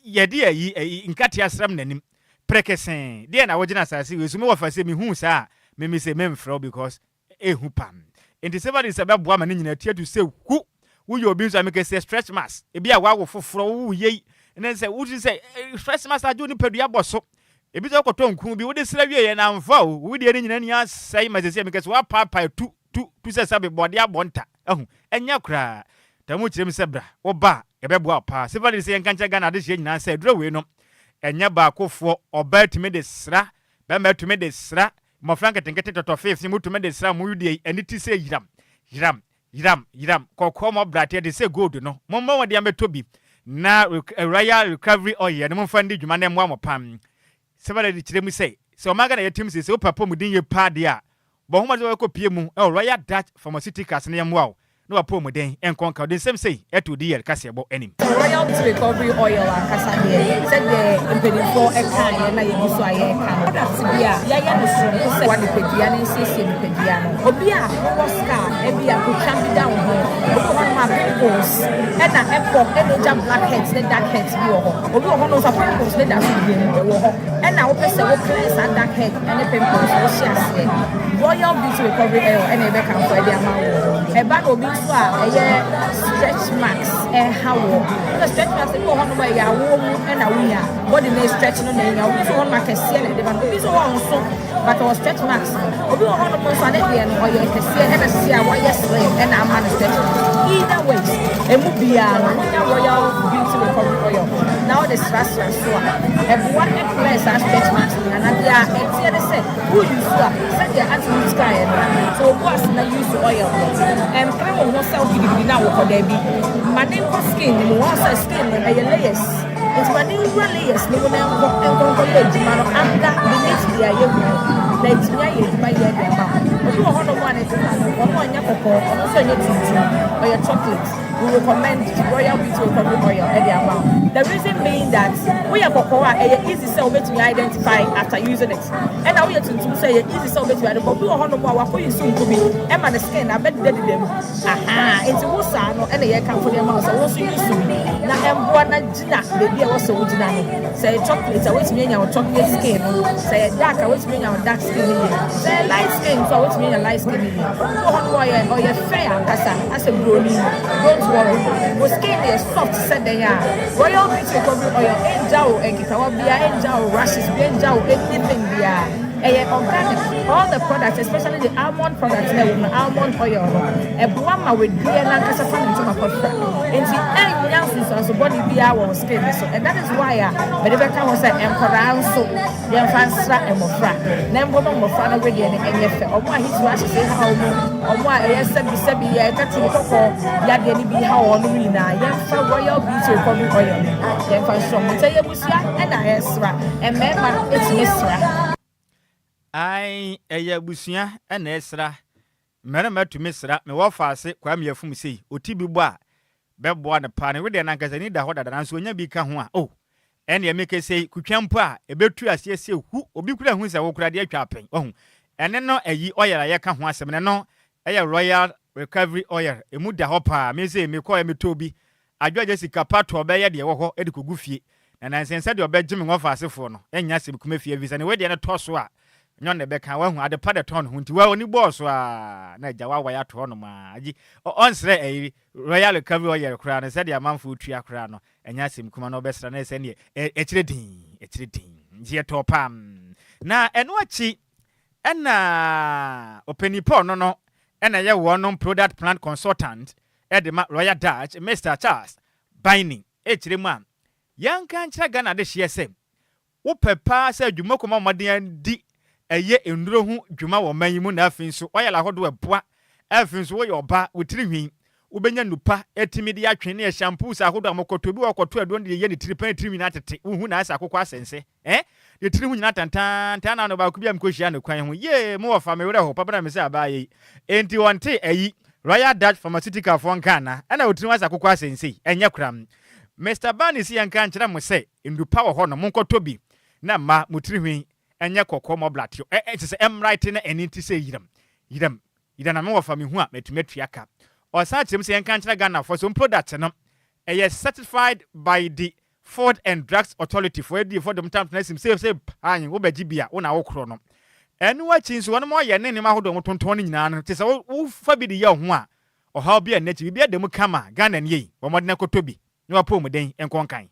yɛde ayi nkate asram n'anim prekesee deɛ na wogyina asase wei so. Mewɔ fa sɛ mehu saa a, memi sɛ memfrɛ wo because ɛhu pam. Nti sɛ bade sɛ bɛboa ma ne nyinaa tia to sɛ hu woyɛ obi nso a mekɛ sɛ stretch marks ebi a wawo foforɔ wowo yei ne sɛ wotumi sɛ stretch marks agye wo nipadua bɔ so. Ebi sɛ wokɔtɔ nku bi wode sra wie yɛ na amfa o, wodeɛ no nyina ni asɛe ma sɛsɛ mekɛ sɛ woapaapae tu tu tu sɛ sɛ bɔde abɔ nta ahu ɛnyɛ koraa. Ta mu kyerɛ mu sɛ bra, woba a yɛbɛboa wo paa. Sɛ de sɛ yɛnka nkyɛ Ghana adehyeɛ nyinaa sɛ aduro wei no ɛnyɛ baakofoɔ, ɔbaa tumi de sra, bɛrima tumi de sra, mmɔfra nketenkete tɔtɔ feefe mu tumi de sra. Mu deɛ ani ti sɛ yiram yiram yiram yiram kɔkɔɔ mɔ brateɛ de sɛ gold no, mommɔ wɔn de amɛtɔ bi na Royal Recovery Oil no momfa ndi dwuma na mmoa mo pam. Sɛ bɛde de kyerɛ mu sɛ ɔman Ghana yɛtim sɛ wopɛ apɔmuden yie paa deɛ a, bɔ ho mmɔden sɛ wɔbɛkɔ pie mu ɛwɔ Royal Dutch Pharmaceuticals no, yɛmmoa wo na wapɔmuden nkɔnka. Ɔde nsɛm sei ɛto di yɛ kaseɛbɔ anim. Royal Recovery Oil ankasa deɛ, sɛdeɛ mpanimfoɔ ɛkaeɛ na yɛgu so a yɛreka no, product bi a yɛayɛ no soronko sɛ wa nipadua no nsiesie nipadua no. Obi a wowɔ scar, ebi a kotwa bi da wo ho, obi wɔ hɔnom a pimples ɛna ɛkɔ ɛna ogya blackheads ne darkheads bi wɔ hɔ, obi wɔ hɔnom nso a pimples ne da so bi ɛwɔ hɔ, ɛna wopɛ sɛ wo clear saa darkhead ɛne pimples, wohyɛ aseɛ Royal Beauty Recovery Oil ɛna ɛbɛkamfo ɛde ama wo. Ɛba na obi nso a ɛyɛ stretch marks ɛha wɔ, ɛna stretch marks ebi wɔ hɔnom a ɛyɛ awoɔ mu ɛna wonya body na stretch no na ɛnya. Obi nso wɔ hɔnom akɛseɛ na ɛde ba no, obi nso wɔ nso but ɔwɔ stretch marks no. Obi wɔ hɔnom nso a ne deɛ no ɔyɛ kɛseɛ ɛna sisi a wɔayɛ slim ɛna ama no stretch marks. Either ways, emu biara no, wonya Royal Beauty Recovery Oil na wɔde srasra so a, ɛboa ɛclear saa stretch marks no. Na deɛ a ɛteɛ ne sɛ woyi so a, sɛdeɛ ate wo kaeɛ no sɛ obu ase na use oil no, ɛmpere wo ho sɛ gidigidi na wokɔ daabi. Ma ne nkɔ skin no mu. Wɔn sɛ skin no ɛyɛ layers, nti ma ne nwura layers no mu na nkɔ nkɔnkɔ yɛ adwuma no under beneath deɛ ayɛ hu no na ɛtumi ayɛ adwuma yɛ de ama wo. Obi wɔ hɔnom a ne colour no, ɔno ɔnyɛ kɔkɔɔ, ɔno nso ɛnyɛ tuntum, ɔyɛ chocolate. We recommend Royal Beauty Recovery Oil ɛde ama wo. The reason being that woyɛ kɔkɔɔ a, ɛyɛ easy sɛ wobɛtumi identify after using it. Ɛna woyɛ tuntum nso ɛyɛ easy sɛ wobɛtumi identify. Obi wɔ hɔnom a wakɔ use nku bi ɛma ne skin abɛdedadeda mu. Ahaa, nti wo saa no ɛna yɛkamfo de ama wo sɛ wo nso use bi na ɛmboa na gyina baabi a ɛwɔ sɛ wogyina no. Sɛ ɛyɛ chocolate a, woatumi anya wo chocolate skin no. Sɛ ɛyɛ dark a, woatumi anya wo dark skin no yie. Sɛ ɛyɛ light skin nso a, woatumi anya light skin no yie. Obi wɔ hɔnom a ɔyɛ ɔyɛ fair ankasa, asɛ buroni. Don't worry, wo skin yɛ soft sɛ dɛn a, Royal Beauty Recovery Oil ɛngya wo nkekawa biara, ɛngya wo rashes biara, ɛngya wo anything biara. Ɛyɛ organic. All the products, especially the almond products na ɛwɔ mu no, almond oil no, ɛboa ma wedeɛ no ankasa fa ne ntoma kɔfra. Nti ɛnnya nsunsuanso bɔne biara wɔ wo skin no so. And that is why a mede bɛka ho sɛ nkwadaa nso yɛmfa nsra mmɔfra na mpo ma mmɔfra no wedeɛ no ɛnyɛ fɛ. Ɔmo a heat rashes ha ɔmo, ɔmo a ɛyɛ sɛbi sɛbi yɛ ɛka tiri kɔkɔɔ yadeɛ no bi ha wɔn nyinaa, yɛmfa Royal Beauty Recovery Oil no yɛmfa nsra ɔmo. Nti ɛyɛ abusua ɛna ɛsra, mmarima ɛtumi sra. Ae, ɛyɛ abusua na ɛsra. Mmarima tumi sra. Me wɔfaase Kwame Afum sei, ɔti bi bɔ a, bɛboa no paa. Ne wedeɛ no ankasa ani da hɔ dada nanso ɔnya bi ka ho a, oh, ɛnneɛ mekɛ sei, kutwa mpo a, ɛbɛtu aseɛ sɛ hu. Obi koraa nhu sɛ wo koraa deɛ atwa apɛn. Wahu? Ɛne no ayi oil a yɛka ho asɛm no, ɛno ɛyɛ Royal Recovery Oil. Ɛmu da hɔ paa. Me sei, mekɔeɛ metɔɔ bi. Adwo agya sika pa to a ɔbɛyɛ deɛ ɛwɔ hɔ de kɔgu fie. Na nansa yi sɛdeɛ ɔbɛgye me wɔfaasefoɔ no, ɛnyɛ asɛm kuma fie ɛfiri sɛ ne wedeɛ no tɔ so a, nyɛ ɔno na ɛbɛka. Wahu, ade pa na ɛtɔn ne ho nti, wa ɔni bɔɔ so ara na agya wawae ato hɔnom ara. Agye, ɔnsrɛ ɛyi, Royal Recovery Oil koraa no, sɛdeɛ amanfoɔ tua koraa no, ɛnyɛ asɛm kuma na ɔbɛsra no sɛdeɛ ɛkyerɛ din, ɛkyerɛ din. Nti yɛtɔɔ paa. Na ɛno akyi ɛna ɔpanin Paul no no ɛna ɛyɛ wɔnom product plant consultant de ma Royal Dutch Mister Charles Biney rekyerɛ mu a, yɛnka nkyerɛ Ghana adehyeɛ sɛ wopɛ paa sɛ adwumakuo ma mmɔden adi ɛyɛ nnuro ho dwuma wɔ ɔman yi mu na afei nso oil ahodoɔ ɛboa, afei nso woyɛ ɔbaa wo tiri nhwi wobɛnya nnupa atumi de atwe ne shampoos ahodoɔ a mokɔtɔ bi wɔ hɔ kɔtɔ aduro no de yɛ ne tiri pɛn ne tiri nhwi no atete wohu na ayɛ sɛ akokɔ asɛnsɛ. Eh? Ne tiri ho nyinaa tantaantan na ano baako bi a mekɔhyiaa no kwan ho. Yee, mo wɔfa, me werɛ how papa na me sɛ abaa yei. Enti wɔnte ayi, Royal Dutch Pharmaceutical foɔ nka anaa? Ɛna wo tiri ho asɛ akokɔ asɛn sei? Ɛnyɛ koraa. Mister Barney se yɛnka nkyerɛ mo sɛ nnuru pa wɔ hɔ nom, monkɔtɔ bi na mma mo tiri hwi nyɛ kɔkɔɔ mɔblatew. Ɛ, ɛ, kyerɛ sɛ ɛmmraete na ani nte sɛ yiram, yiram, yiram na me wɔfa mehu a matumi atua ka. Ɔsan kyerɛ mu sɛ yɛnka nkyerɛ Ghanafoɔ sɛ wɔn product no, ɛyɛ certified by the Food and Drugs Authority foɔ adie foɔ dɔm tam tena sim sei sɛ pan wo bɛgye bi a wo na wo korɔ no. Ɛno akyi nso wɔnom ɔyɛ ne nneɛma ahodoɔ wɔn tontɔn no nyinaa no te sɛ wo wo fa bi de yɛ wo ho a ɔhaw bi a ɛnna akyi biribi ada mu kama Ghana nie yi bɔ mmɔden akɔtɔ bi na w'apɔmuden nkɔ nkan.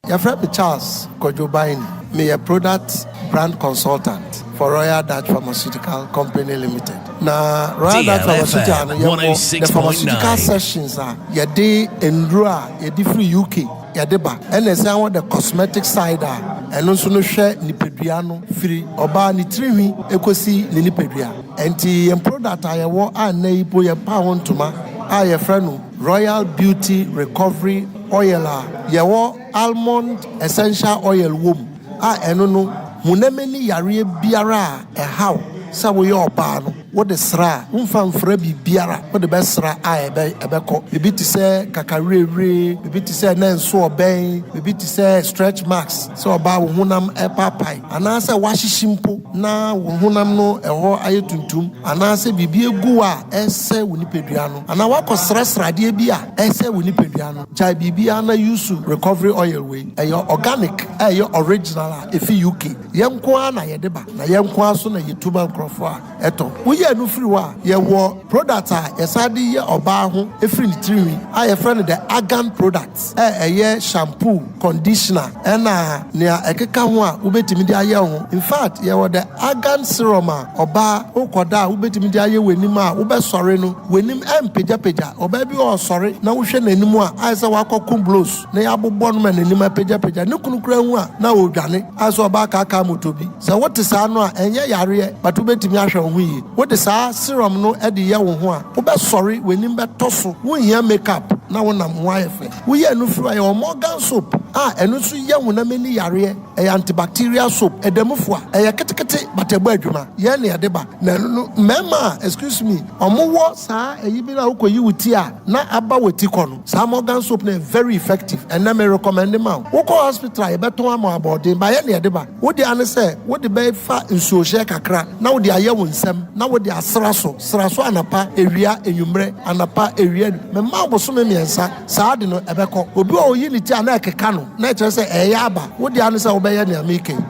Yɛfrɛ me Charles Kwadwo Baini. Meyɛ Product Brand Consultant for Royal Dutch Pharmaceutical Company Limited. Na Royal Dutch Pharmaceutical no, yɛwɔ the pharmaceutical sessions a yɛde nnuro a yɛde firi UK yɛde ba. Ɛna ɛsan wɔ the cosmetic side a ɛno nso no hwɛ nipadua no firi ɔbaa ne tirinwi ɛkɔsi ne nipadua. Ɛnti yɛn product a yɛwɔ a nnɛ yi mpo yɛpa ho ntoma a yɛfrɛ no Royal Beauty Recovery Oil a yɛwɔ almond essential oil wɔ mu a ɛno no honam ani yareɛ biara a ɛhaw sɛ woyɛ ɔbaa no wode sra a, womfa mfra biribiara, wode bɛsra a ɛbɛ ɛbɛkɔ. Biribi te sɛ kakawerewere, biribi te sɛ na nso ɔbɛn, biribi te sɛ stretch marks, sɛ ɔbaa wo honam repaapae, anaasɛ woahyehye mpo na wo honam no ɛhɔ ayɛ tuntum, anaasɛ biribi agu wo a ɛresɛe wo nipadua no, anaa woakɔsra sradeɛ bi a ɛresɛe wo nipadua no, gyae biribiara na use recovery oil wei. Ɛyɛ organic a ɛyɛ original a ɛfi UK. Yɛn nko ara na yɛde ba, na yɛn nko ara nso na yɛtu ma nkurɔfoɔ a ɛtɔ. Woyɛ ɛno firi hɔ a, yɛwɔ product a yɛsan de yɛ ɔbaa ho firi ne tirinwi a yɛfrɛ no the Argan product a ɛyɛ shampoo, conditioner ɛna nea ɛkeka ho a wobɛtumi de ayɛ wo ho. In fact, yɛwɔ the Argan serum a ɔbaa wokɔda a wobɛtumi de ayɛ w'anim a wobɛsɔre no w'anim ɛmpagyapagya. Ɔbaa bi wɔ hɔ ɔsɔre na wohwɛ n'anim a ayɛ sɛ wakɔko blows. na yɛabobɔ no ma n'anim apagyapagya, ne kunu koraa hu a na ɔredwane, ayɛ sɛ ɔbaa kaakaa moto bi. Sɛ wote saa no a, ɛnyɛ yareɛ, but wobɛtumi ahwɛ wo ho yie. Wode saa serum no de yɛ wo ho a, wobɛsɔre, w'anim bɛtɔ so, wonhia make up na wonam ho ayɛ fɛ. Woyɛ ɛno firi hɔ a, yɛwɔ Morgan soap. a ɛno nso yɛ honam ani yareɛ. Ɛyɛ antibacterial soap. Ɛda mu fua. Ɛyɛ ketekete but ɛbɔ adwuma. Yɛn na yɛde ba. Na ɛno no mmarima a, excuse me, wɔwɔ saa ayi bi no a wokɔyi wo ti a na aba w'ati kɔ no, saa Morgan soap no yɛ very effective. Ɛnnɛ me recommend ma wo. Wokɔ hospital a yɛbɛtɔn ama wo aboɔden but yɛn na yɛde ba. Wo dea ne sɛ wode bɛfa nsuohyɛ kakra na wode ayɛ wo nsam na wode asra so. Sra so anapa, awia, anwummerɛ, anapa, awia, anwummerɛ. Mema wo bosome mmiɛnsa, saa ade no ɛbɛkɔ. Obi wɔ hɔ ɔyi ne ti a na ɛkeka no, na ɛkyerɛ sɛ ɛreyɛ aba. Wo dea ne sɛ wobɛyɛ nea mereka yi.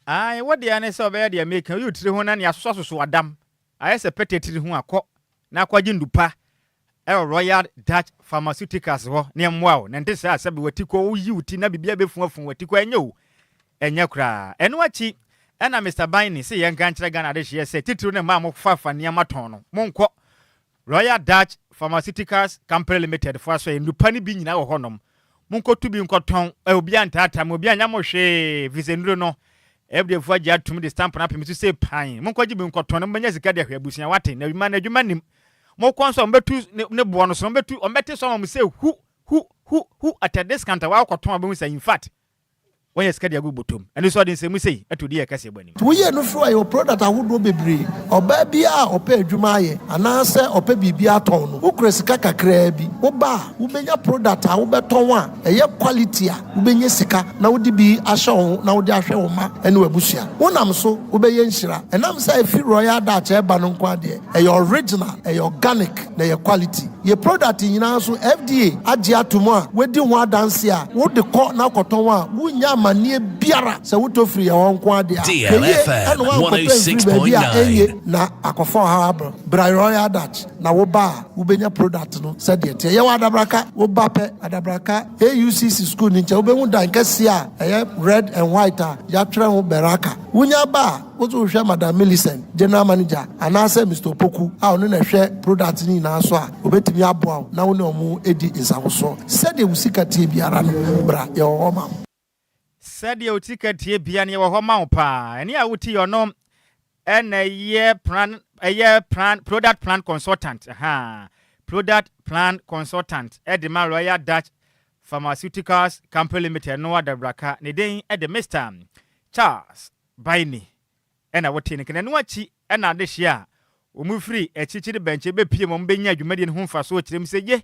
Aane, wo dea ne sɛ wobɛyɛ deɛ mereka yi. Woyi wo tiri ho na nea asosɔasosɔ adam ayɛ sɛ pɛtɛ tiri ho a, kɔ na kɔgye nnupa wɔ Royal Dutch Pharmaceuticals hɔ na ɛmmoa wo. Na ɛnte saa a, sɛbe w'atikɔ, woyi wo ti na biribiara bɛfuafua w'atikɔ, ɛnyɛ o, ɛnyɛ koraa. Ɛno akyi na Mister Biney se yɛnka nkyerɛ Ghana adehyeɛ sɛ, titiriw ne mmaa a mofafa nneɛma tɔn no, monkɔ Royal Dutch Pharmaceuticals Company Limited foɔ asoɛeɛ, nnupa no bi nyinaa wɔ hɔnom. Monkɔtu bi nkɔtɔn, ɛ, obiara ntaataa mo, obiara nyɛ mo hwee, ɛfiri sɛ nnuro no, FDA foɔ agye atom de stamp no apem so sei pan. Monkɔgye bi nkɔtɔn na mobɛnya sika de ahwɛ abusua, wate? Na adwuma no, adwuma nnim. Mokɔ nso a, wɔbɛtu ne, ne boɔ no so, wɔbɛtu, wɔbɛte so ama mo sɛ hu, hu, hu, hu, at a discount a woakɔtɔn a wobɛhu sɛ in fact, Wɔanya sika de agu bɔtɔm. Ɛno nso ɔde nsɛmmu sei to di yɛn kaseɛbɔ anim. Woyɛ no firi a yɛwɔ product ahodoɔ bebree. Ɔbaa biara a ɔpɛ adwuma ayɛ anaasɛ ɔpɛ biribi atɔn no, wokura sika kakraa bi, woba a, wobɛnya product a wobɛtɔn a ɛyɛ quality a wobɛnya sika na wode bi ahyɛ wo ho na wode ahwɛ wo mma ne w'abusua. Wonam so wobɛyɛ nhyira. Ɛnam sɛ ɛfiri Royal Dutch ɛreba no nko ara deɛ, ɛyɛ original, ɛyɛ organic na ɛyɛ quality. Yɛ product nyinaa nso FDA agye ato mu a wadi ho adanse a wode kɔ na kɔtɔn a wonnya amanneɛ biara sɛ wotɔ firi yɛn hɔ nko ara deɛ a. Hwɛ yie DLFM na woankɔtɔ amfiri baabi a ɛnnye 106.9. na akɔfa ɔhaw abrɛ wo. Bra Royal Dutch na woba a wobɛnya product no sɛdeɛ ɛteɛ. Yɛwɔ Adabraka, woba pɛ Adabraka AUCC school no nkyɛn wobɛhu dan kɛseɛ a ɛyɛ red and white a yɛatwerɛ ho Beraka. Wonya ba a, Wo nso wohwɛ Madam Millicent, General Manager, anaasɛ Mister Opoku a ɔno na ɛhwɛ product no nyinaa so a, ɔbɛtumi aboa wo na wo ne wɔn adi nsawosoɔ. Sɛdeɛ wo sika teɛ biara no, bra, yɛwɔ hɔ ma wo. Sɛdeɛ wo sika teɛ biara no, yɛwɔ hɔ ma wo paa. Ɛnne a wote yi, ɔno na ɛyɛ plan, ɛyɛ plan, product plan consultant, ahaa, product plan consultant de ma Royal Dutch Pharmaceuticals Company Limited no adabraka. Ne din de Mister Charles Baini na wotee no nka. Na ɛno akyi na adehyeɛ a wɔfiri akyirikyiri bɛnkyɛ bɛpue mu a wɔbɛnya dwumadie no ho mfasoɔ kyerɛ mu sɛ, Ye,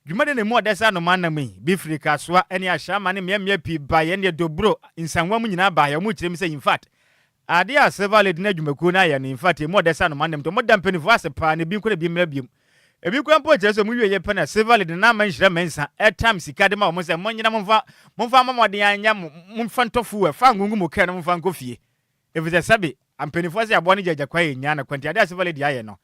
dwumadie no ɛmu ɔdɛ sɛ anomaa nam yi, bi firi Kasoa ne Ashama ne mmeammea pii baeɛ, ɛnneɛ Dobro, Nsanwa mu nyinaa baeɛ, wɔkyerɛ mu sɛ, in fact, adeɛ a Silver Lady ne adwumakuo no ayɛ no, in fact, ɛmu ɔdɛ sɛ anomaa nam nti wɔda mpanimfoɔ ase paa na ebi nkɔ na ebi mmra biom. Ebi koraa mpo kyerɛ sɛ wɔwieeɛ pɛ na Silver Lady Nana Ama Nhyira Mensah tam sika de ma wɔn sɛ monyina momfa momfa mmɔ mmɔden anyɛ mo momfa ntɔ fuel fa ngo ngu mo kaa no momfa nkɔ fie efisɛ sɛbe mpanimfoɔ sɛ aboa no gya agya kwa yɛ nyaa no kwa nti adeɛ a Silver Lady ayɛ no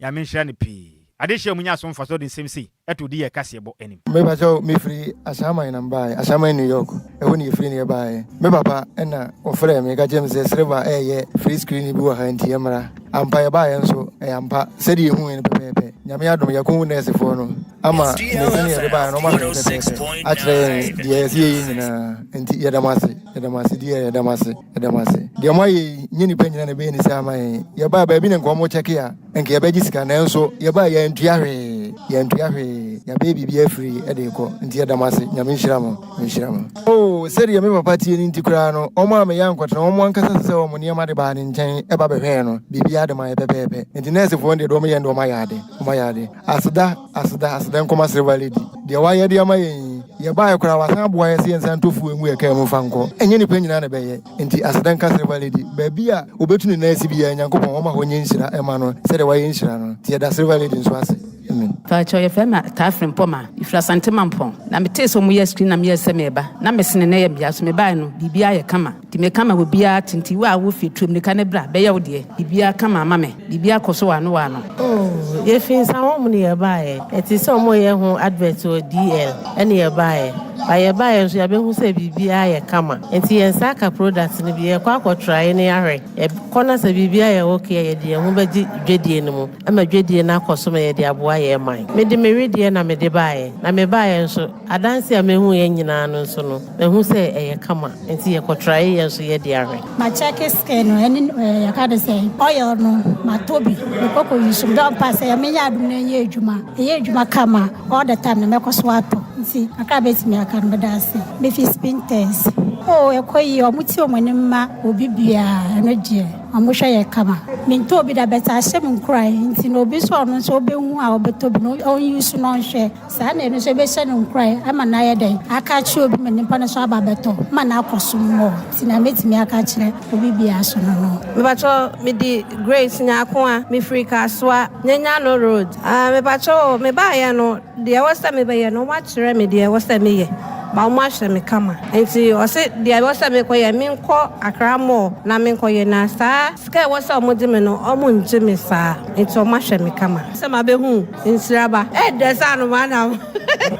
Nyame nhyira no pii. Adehyeɛ a wɔnya so mfasoɔ de nsɛm sei to di yɛ kaseɛbɔ anim. Me pakyɛw me firi Ashaiman na me baeɛ, Ashaiman New York, ɛhɔ na yɛfiri na yɛbaeɛ. Me papa na ɔfrɛɛ me ka kyerɛɛ me sɛ Silver ɛreyɛ free screening bi wɔ ha nti yɛmmra. Ampa yɛbaeɛ nso, ɛyɛ ampa, sɛdeɛ yɛhuuɛ no pɛpɛɛpɛ. Nyame adom yɛakɔhu nɛɛsefoɔ no ama nɛɛse no yɛde baeɛ no wɔahwɛ no pɛpɛɛpɛ akyerɛ yɛn deɛ ɛsɛ yɛyɛ nyinaa. Nti yɛda mo ase, yɛda mo ase dear, yɛda mo ase, yɛda mo ase. Deɛ moayɛ yi, nyɛ nnipa nyinaa na ɛbɛyɛ ne saa ama yɛn. Yɛbaeɛ baabi na nka wɔkyɛke a, Nka yɛbɛgye sika nanso yɛbae yɛantua hwee, yɛantua hwee, yɛabɛyɛ biribiara free de rekɔ nti yɛda mo ase, Nyame nhyira mo, nhyira mo. Oh, sɛdeɛ me papa teɛ no nti koraa no, wɔn a meyɛ ankɔtena, wɔn ankasa sesɛɛ wɔn nneɛma de baa ne nkyɛn ba bɛhwɛɛ no, biribiara de maa yɛ pɛpɛɛpɛ. Nti nɛɛsefoɔ no deɛ, deɛ wɔyɛ no deɛ wɔayɛ ade, wɔayɛ ade. Aseda, aseda, aseda nkɔma Silver Lady, deɛ wayɛ de ama yɛn yi, yɛbaeɛ koraa wasan aboa yɛn sɛ yɛnsan ntɔ fuel ngu yɛn kaa mu mfa nkɔ. Ɛnyɛ nnipa nyinaa na ɛbɛyɛ. Nti aseda nka Silver Lady, baabi a obetu ne nan asi biara Nyankopɔn ɔma hɔ nyɛ nhyira ɛma no sɛdeɛ wayɛ nhyira no. Nti yɛda Silver Lady nso ase. Amen. Mpakyɛw yɛfrɛ me Ataa Frimpong mefiri Asante Mampong na metee sɛ ɔmo yɛ screen na meyɛɛ sɛ mereba na mesene na ɛyɛ mea so mebaeɛ no biribiara yɛ kama nti meka ma obiara te nti wo a wo fie tuo mirika ne bra bɛyɛ wo deɛ biribiara kama ama me biribiara kɔ so wɔ ano wɔ ano. Oh yɛfiri Nsawam na yɛbaeɛ yɛtee sɛ ɔmo yɛ ho advert wɔ DL ɛna yɛbaeɛ but yɛbaeɛ nso yɛabɛhu sɛ biribiara yɛ kama nti yɛn nsa aka product no bi yɛkɔ akɔ try na yɛahwɛ yɛkɔ na sɛ biribiara yɛ okay a yɛde yɛn ho bɛgye dwadie no mu ma dwadie no akɔ so ma yɛde aboa yɛn man. Mede me wedeɛ na mede baeɛ na mebaeɛ nso adanse a mehuiɛ nyinaa no nso no mahu sɛ ɛyɛ kama nti yɛkɔ try yɛn nso yɛde ahwɛ. Ma check skin no ɛne ɛɛ yɛka ne sɛn oil no ma tɔ bi me kɔ kɔ use mu dɛ ɔmpa sɛ nyame nyɛ adom na ɛnyɛ adwuma ɛyɛ adwuma kama all the time na mɛkɔ so atɔ. Nti kakra a mɛtumi aka no meda ase. Mefi Spintex. Oh ɛkɔ yie ɔmo ti ɔmo anim ma obi biaa ɛno deɛ ɔmo hwɛ yɛ kama. Mentɔɔ bi da but ahyɛ me nkuran nti no obi nso a ɔno nso ɔbɛhu a ɔbɛtɔ bi no ɔn use na ɔnhwɛ. Saa na ɛno nso ɛbɛhyɛ no nkuran ama no ayɛ dɛn aka akyerɛ obi ma nipa no nso aba abɛtɔ ma no akɔ so more. Nti nea mɛtumi aka akyerɛ obi biara so no no. Mepakyɛw mede Grace Nyarko a mefiri Kasoa, Nyanyano road. Ah mepakyɛw o mebaeɛ no deɛ ɛwɔ sɛ mebɛyɛ no wɔn akyerɛ me deɛ ɛwɔ sɛ meyɛ ma wɔn ahwɛ me kama nti ɔse deɛ ɛwɔ sɛ mekɔyɛ menkɔ Accra mall na menkɔyɛ na saa sika ɛwɔ sɛ wɔn gye me no wɔn ngye me saa nti wɔn ahwɛ me kama. Sɛ mabehu nsiraba ɛdɛ sɛ anomaa nam.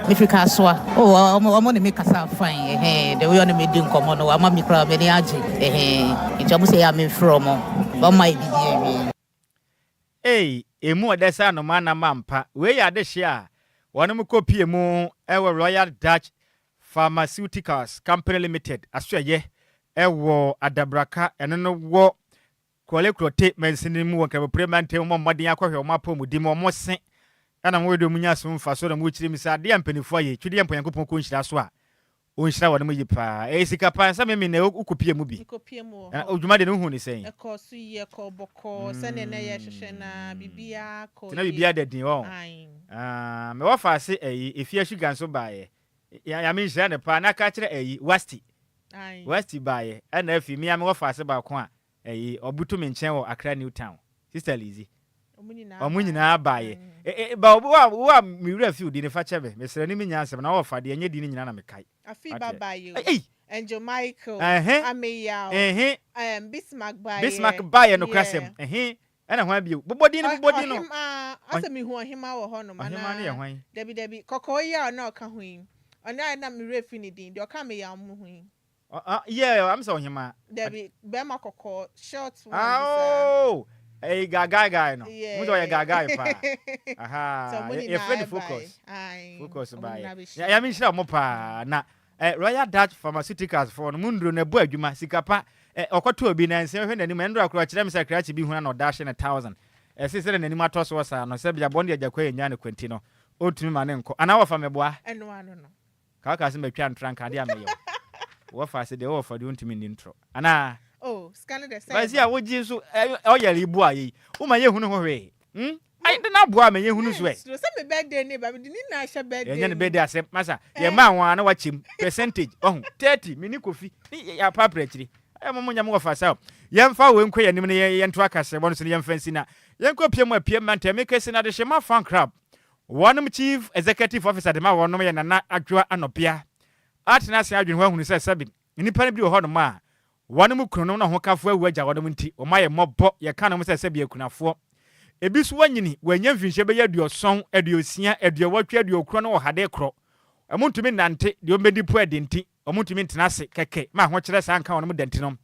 Mefiri Kasoa. Oh, ɔmo ɔmo ne me kasa fine ɛhɛn, the way ɔne me di nkɔmɔ no wama me koraa m'ani agye ɛhɛn, nti ɔmo sɛ ɛyɛ a memfrɛ ɔmo, ɔmo ayɛ biribi awie. Ei, emu ɔdɛ sɛ anomaa nam ampa. Wei yɛ adehye a wɔnom kɔ pie mu wɔ Royal Dutch Pharmaceuticals Company Limited asoɛyɛ wɔ Adabraka, ɛno no wɔ Korle Klottey mansini mu wɔ Nkrabopire mantam mu, mmɔ mmɔden akɔhwɛ wɔn apɔmuden mu, wɔn se ɛna wɔn de wɔn nya so mfaso na wɔkyerɛ mu sɛ adeɛ a mpanimfoɔ ayɛ, twedeɛ mpo Nyankopɔn kɔ nhyira so a, ɔnhyira wɔn mu yie paa. Ɛyɛ sika paa sɛ meme na wokɔpie mu bi. Mekɔpie mu wɔ Na hɔ. dwuma deɛ no wohu ne sɛn? Ɛkɔɔ so yie, ɛkɔɔ bɔkɔɔ sɛdeɛ na yɛhwehwɛ no ara, biribiara kɔɔ Nti na yie. biribiara da din wɔn. Ae. Ah, mewɔ faase ɛyi, Efia Sugar nso baeɛ. Nyame nhyira no paa. Na ka kyerɛ ɛyi, Wasti. Ae. Wasti baeɛ. Ɛna afei me ara mewɔ faase baako a Ɛyi, ɔbutu me nkyɛn wɔ Accra New Town. Sister Lizzy. Ɔmo nyinaa baeɛ. E, e, ba wo a, wo a me werɛ fi wo din no, fa kyɛ me. Mesrɛ ne me nya asɛm na wɔfa deɛ ɛnyɛ din no nyinaa na mekae. Afei ba Wate? baeɛ o. Ei! Angel Michael, Ɛhe, Ameyaw, ɛhe. um, Bismarck baeɛ. Bismarck baeɛ Yeah. nokorasɛm. Ɛhe, ɛna hwan bio? Bobɔ din no, Ɔ, bobɔ din no. ɔhemaa, Ɔhe, asɛ mehu ɔhemaa wɔ hɔnom ɔhemaa no yɛ anaa? hwan? Dabi, dabi, kɔkɔɔ yi a ɔna ɔka ho yi, ɔno a na me werɛ fi ne din, deɛ ɔka Ameyaw mo ho yi. Yeah, I'm sɛ ɔhemaa. Dabi, bɛrima kɔkɔɔ, short one bi Ah, saa. oh, ɛyi gagai guy no. Mo sɛ ɔyɛ gagai paa. Aha, Sɛ ɔmo yɛfrɛ nyinaa no ɛbae. focus. Ae, Focus ɔmo baeɛ. nyinaa bɛhyia. Nyame nhyira mo paa. Na eh, Royal Dutch Pharmaceuticals foɔ no, mo nnuro no ɛbɔ adwuma, sika pa. Eh, ɔkɔtɔ obi na nsɛm hwɛ n'anim, ɛndora koraa ɔkyerɛ me sɛ krakye bi huna na ɔda ahye no thousand. Ɛse sɛdeɛ n'anim atɔ soɔ saa no, sɛ bia bɔne agya kwa yɛ nyaa no kwanti no, ɔntumi ma ne nkɔ. Anaa wɔfa meboa? Ɛno ano no. Ka wokaa sɛ matwa ntorɔ anka adeɛ a mɛyɛ wo. Wɔfa ase deɛ wɔfa deɛ wontumi nni ntorɔ. Anaa? Oh, sika no deɛ sɛ Basi ɛba. a wogye nso ɔyɛ yi boa yɛ yi. Woma yɛhunu ho hwee. Hmm? Ayi de na aboa ma yɛhunu so ɛ. Suro sɛ me birthday ne ba mede ne nyinaa hyɛ birthday Yɛnyɛ ne mu. birthday asɛm. Masa, yɛmaa wɔn a na wakyɛm. Percentage, ɔho, 30, me ne Kofi, ne yɛapaapra akyiri. Ɛyɛ mo mo nyɛ mo wɔfa sa o. Yɛmfa wei nkɔ yɛn anim na yɛnto akasɛbɔ no so na yɛmfa nsi na yɛnkɔ pie mu apue mma ntɛm. Mekɛse na adehyema fan club Wɔnom Chief Executive Officer de ma wɔnom yɛ Nana Adwoa Anɔpea atena ase adwene ho ahunu sɛ sɛbe nnipa no bi wɔ hɔnom a wɔnom kununom ne ɔhokafo awu agya wɔnom nti wɔn ayɛ mmɔbɔ, yɛka nom sɛ sɛbe akunafoɔ. Ebi nso wɔanyini, wɔanya mfinhyia bɛyɛ aduɔsɔn, aduosia, aduɔwɔtwe, aduokron ne ɔha de korɔ. Wɔn ntumi nnante, deɛ wɔbɛdi po ɛde nti wɔn ntumi ntena ase kɛkɛ ma ahokyerɛ saa nka wɔnom da nti no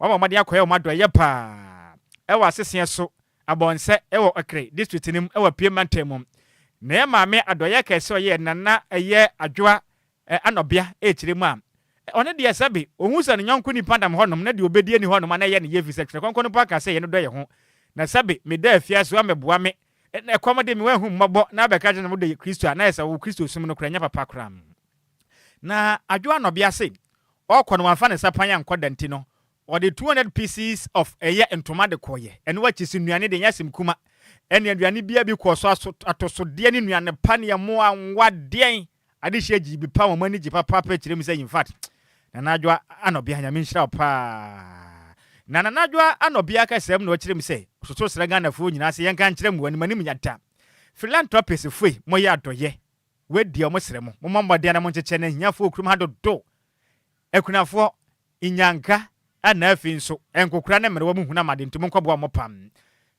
wɔabɔ mmɔden akɔyɛ wɔn adɔeɛ paa wɔ aseseɛ so Abɔnsɛ wɔ Okere district no mu wɔ Apue mantam mu. Na yɛ maame adɔeɛ kɛse ɔyɛɛ Nana ɛyɛ Adwoa Anɔbea ɛkyerɛ mu a, ɔno deɛ sɛbe ɔhu sɛ ne yɔnko nipa nam hɔnom na deɛ ɔbɛdi ani hɔnom a na ɛyɛ ne yɛ ɛfiri sɛ Twerɛ Kronkron no mpo aka sɛ yɛn dɔ yɛ ho na sɛbe meda afiase woammɛboa me na ɛkɔm de me woanhu mmɔbɔ na abɛka kyerɛ sɛ wodɔ Kristo a na ayɛ sɛ wo Kristo som no koraa nyɛ papa koraa. Na Adwoa Anɔbea se ɔrekɔ no wamfa ne nsa pan ankɔ da nti no Ɔde 200 pieces of ɛyɛ ntoma de kɔeɛ. Ɛno akyi so nnuane deɛ ɛnyɛ asɛm kuma. Ɛne aduane biara bi kɔɔ so aso atosodeɛ ne nnuane pa ne ɛmo anwa deɛn adehyeɛ gyee bi pa wɔn ani gye papaapa kyerɛ mu sɛ in fact Nana Adwoa Anɔbea Nyame nhyira wo paa. Na Nana Adwoa Anɔbea kasam na ɔkyerɛ mu sɛ ɔsoso srɛ Ghanafoɔ nyinaa sɛ yɛnka nkyerɛ mmoa no manim nyada philanthropist foe moyɛ adɔyɛ wei deɛ ɔmo srɛ mo mommɔ mmɔden na monkyekyɛ na ahiafoɔ wɔ kurom ha dodo akunafoɔ Nnyanka, ɛna afei nso nkokora ne mmerewa mu hunu amade nti monkɔboa wɔn pam.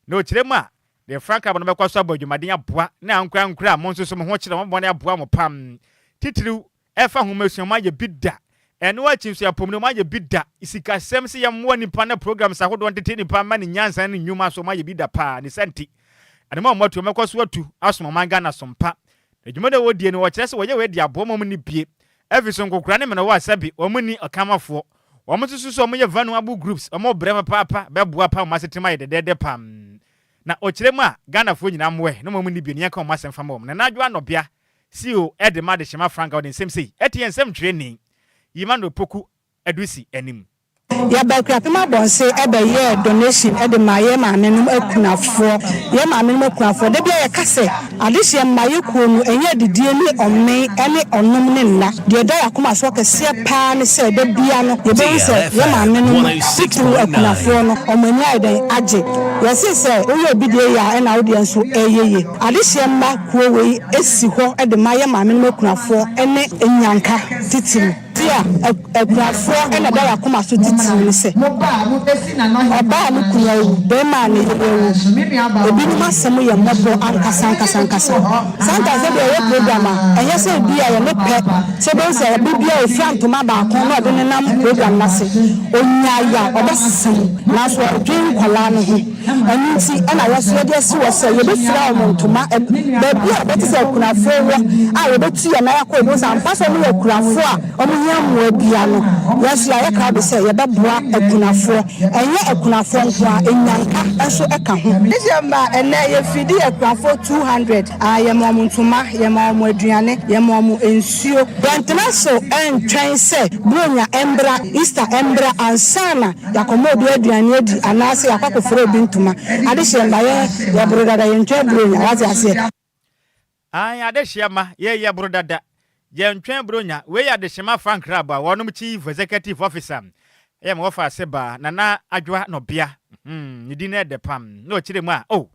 Na ɔkyerɛ mu a, deɛ frankaa bɔ no bɛkɔ so abɔ adwumaden aboa ne ankorankoro a mo nso so mo ho kyere wɔn bɔne aboa mo pam. Titiriw ɛfa nhomasua moayɛ bi da. Ɛno akyi nso apɔmuden moayɛ bi da. Sikasɛm sɛ yɛmmoa nnipa na programs ahodoɔ ntete nnipa mma ne nyansa ne nnwuma so moayɛ bi da paa. Ne saa nti, anamɔn a moatu wɔbɛkɔ so atu asom ɔman Ghana som pa. Na dwumadi a wɔdie no wɔkyerɛ sɛ wɔyɛ wei de aboa ma wɔn nni bie. Afei nso nkokora ne mmerewa a sɛbe wɔn nni ɔkamafoɔ. Wɔn nso so sɛ wɔyɛ vulnerable groups, wɔn brɛ papaapa bɛboa paa wɔn asetena mu ayɛ dɛdɛɛdɛ paa. Na ɔkyerɛ mu a, Ghanafoɔ nyinaa mmoɛ na wɔn nni bie no yɛnka wɔn asɛm fa ma wɔn. Nana Adwoa Anɔbea. CEO de ma Adehyema Frank a ɔde nsɛm sei ɛte yɛn nsɛmtwerɛni Emmanuel Poku Adusi anim. Yɛba Akuapem Abɔnse bɛyɛɛ donation de maa yɛn maame nom akunafoɔ. Yɛn maame nom akunafoɔ, da biara yɛka sɛ adehyeɛ mmayɛ kuo no ɛnyɛ adidie ne ɔmee ne ɔnom ne nna. Deɛ ɛda yɛn akoma soɔ kɛseɛ paa ne sɛ da biara no yɛbɛhu sɛ yɛn maame nom titiriw akunafoɔ no wɔn ani ayɛ dɛn agye. Yɛse sɛ woyɛ obi deɛ yie a ɛna wo deɛ nso ɛyɛ yie. Adehyeɛ mma kuo wei si hɔ de ma yɛn maame nom akunafoɔ ne nnyanka titiriw. Ti a akunafoɔ na ɛda yɛn akoma so titiriw ne sɛ, ɔbaa a ne kunu awu, barima a ne yere awu. Ebinom asɛm yɛ mmɔbɔ ankasa ankasa ankasa. Sometimes ebia yɛyɛ program a, ɛnyɛ sɛ ebia yɛne pɛ sɛ wobɛhu sɛ bere biara ofura ntoma baako na ɔde nenam program no ase. Ɔnya yaw, ɔbɛsesa mu, nanso ɔdwen nkwadaa no ho. Ɛno nti na yɛn nso yɛde asi hɔ sɛ yɛbɛfira wɔn ntoma. Baabi a yɛbɛte sɛ akunafoɔ wɔ a yɛbɛtu yɛn nan akɔ, yɛbɛhu sɛ ampa sɛ wɔyɛ akunafoɔ a wɔhia mmoa biara no, yɛn nso yɛayɛ krado sɛ yɛbɛboa akunafoɔ. Ɛnyɛ akunafoɔ nko ara, nnyanka nso ka ho. December ɛnnɛ yɛfidi akunafoɔ 200, yɛma wɔn ntoma, yɛma wɔn aduane, yɛma wɔn nsuo. Yɛntena so ntwɛn sɛ Buronya mbra, Easter mbra ansa na Yɛakɔma obi aduane adi anaasɛ yɛakɔ akɔfura obi ntoma. Adehyeɛ mma yɛn yɛboro dada, yɛntwɛn Buronya. Wate aseɛ? Aane, adehyeɛ mma yɛn yɛboro dada, yɛntwɛn Buronya. Wei yɛ adehyema fa nkrabɔ a wɔnom Chief Executive Officer yɛ ma wɔfa ase baa Nana Adwoa Nɔbea. Hmm, ne din no ɛdɛ pam. Na ɔkyerɛ mu a, oh,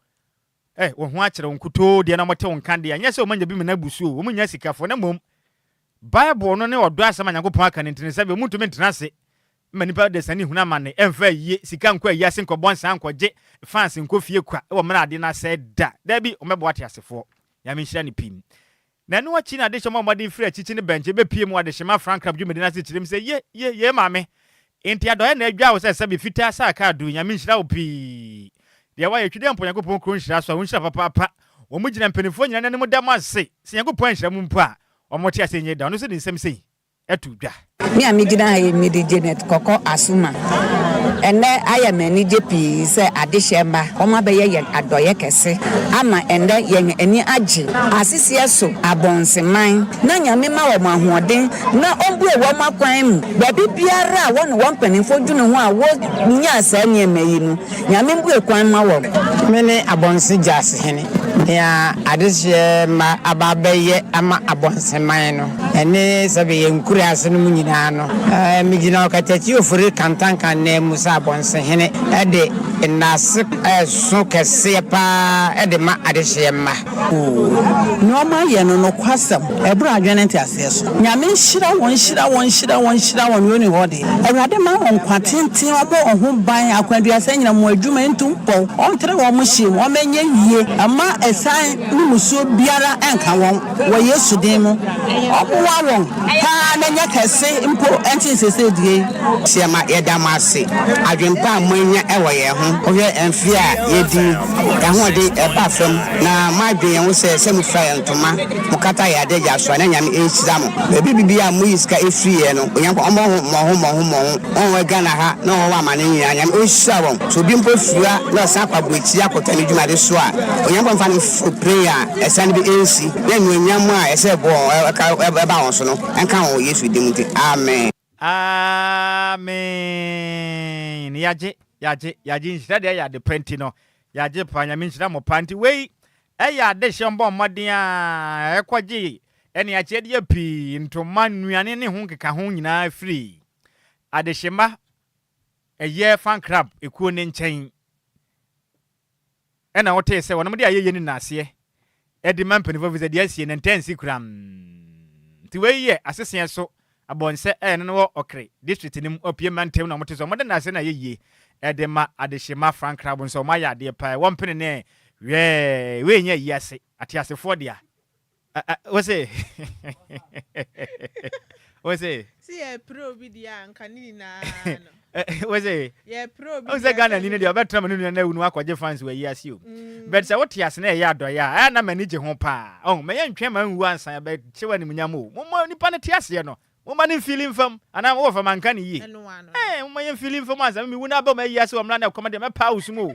eh, wo ho akyerɛ wo nkutoo deɛ na wɔte wo nka deɛ, ɛnyɛ sɛ wɔanya bi mena abu so o, wɔn nyɛ asikafoɔ, na mmom Bible no ne ɔdɔ asɛm a Nyankopɔn aka no nti no sɛbe wɔntumi ntena ase ma nnipa desani hunu amane, ɛmfa ayie, sika nkɔ ayi ase nkɔbɔ nsaa nkɔgye fans nkɔ fie kwa wɔ mmerɛ a ade no asɛe da. Daabi, wɔmmɛboa ateasefoɔ. Nyame nhyira no pii. Na ɛno akyi na adehyɛ mmɔ mmɔden firi akyikyi ne bɛnkye bɛpue mu adehyema frankrab dwumadi no ase kyerɛ mu sɛ, Ye, ye, ye maame. Enti adɔeɛ na adwaa wo sɛ sɛbe fitaa sɛ akaadoo, Nyame nhyira wo pii. Deɛ woayɛ, Twidɛ mpo Nyankopɔn kuro nhyira so a, wo nhyira papaapa. Wɔn gyina mpaninfoɔ nyinaa anim da mo ase. Sɛ Nyankopɔn anhyira mo mpo a, wɔn te ase nyɛ da. Ɔno nso de nsɛm sei to dwa. Me a megyina ha yi, mede Janet Kɔkɔ Asuma. Ɛnnɛ ayɛ me anigye pii sɛ adehyɛ mma wɔabɛyɛ yɛn adɔeɛ kɛse ama ɛnnɛ yɛn ani agye. Aseseɛ so abɔnseman na Nyame ma wɔn ahoɔden na ɔmbue wɔn akwan mu baabi biara a wɔne wɔn mpaninfoɔ dwene ho a wɔnyaa saa nneɛma yi no. Nyame mbue kwan mma wɔn. Me ne Abɔnse Gyasehene. Nea adehyeɛ mma aba abɛyɛ ama Abɔnseman no, ɛne sɛbe yɛn nkuraase no mu nyinaa no, megyina Ɔkatakyie Ofori Kantanka nan mu sɛ Abɔnsehene de nnaase so kɛseɛ pa ara de ma adehyeɛ mma. Oo, nea ɔmo ayɛ no nokwasɛm ɛboro adwene ne nteaseɛ so. Nyame nhyira wɔn nhyira wɔn nhyira wɔn nhyira wɔn nea ɔnni hɔ deɛ. Awurade ma wɔn nkwa tenten ɔbɔ wɔn ho ban akwanduasa nyina mo adwuma ntu mpɔw ɔntere wɔn hyɛ mu ɔma ɛnyɛ yie mma ɛsan ne musuo biara nka wɔn wɔ Yesu din mu ɔmmoa wɔn paa na ɛnyɛ kɛse mpo ɛnten sesei deɛ yi. Siama yɛda mo ase adwempa a moanya wɔ yɛn ho. Wohwɛ mfe a yɛadi, yɛn ahoɔden ɛba fam, na moadwen yɛn ho sɛ sɛ mofira yɛn ntoma, mokata yɛn adagya so a, na Nyame nhyira mo. Baabi bibiara a moyi sika firi yɛ no, Onyankopɔn ɔmmɔ ho mmɔho mmɔho mmɔho. Wɔn a wɔwɔ Ghana ha na wɔwɔ amane nyinaa, Nyame ɔnhyira wɔn. Sɛ obi mpo fira na ɔsan kɔ aburokyiri akɔtɔ ne dwumade so a, Onyankopɔn mfa no mforo plane a asiane bi nsi, na anuonyam a ɛsɛ ɛbɔ wɔn, ɛba wɔn so no, ɛnka wɔn wɔ Yesu din mu nti, amen. Amen yagye yagye yagye nhyira deɛ ɛyɛ adepa nti no yagye paa nyame nhyira mo paa nti wei ɛyɛ adehyɛ mbɔ mmɔden a ɛkɔgye ɛne akyɛdeɛ pii ntoma nnuane ne ho nkeka ho nyinaa firi adehyemma ɛyɛ fan club ekuo ne nkyɛn Ɛnna wotee sɛ wɔnom de ayɛyie ne nnaaseɛ de ma mpanimfoɔ ɛfiri sɛ deɛ asie no ɛntɛ nsi koraa. Nti wei yɛ aseseɛ so abɔnsɛ a ɛno no wɔ Ɔkre district no mu Opie mantam na wɔte sɛ wɔde nnaaseɛ ne ayɛyie de ma adehyema frankrabo nso wɔayɛ adeɛ paa ɛwɔ mpene ne wɛɛ wei nyɛ ayi ase ateasefoɔ dea. Wose wose. Si yɛ pere obi deɛ a nka ne nyinaa no. Wose. Yɛ pere obi deɛ. Wose Ghana ni no deɛ ɔbɛtena ma ne nua no awu no akɔgye fans wɔ ayi ase o. Mm. But sɛ wote ase na ɛyɛ adɔeɛ a ɛyɛ na m'ani gye ho paa. Ɔho mɛyɛ ntwɛn ma nwu ansa yɛbɛkyew animuonyam o. Momma nipa no te aseɛ no. Momma no mfili mfam. Anaa wowɔ fam anka no yie. Ɛɛ, momma yɛmfili mfam ansa. Me mewu na aba mu ayi ase wɔ mmra na ɛkɔm deɛ mɛpaa wo sum o.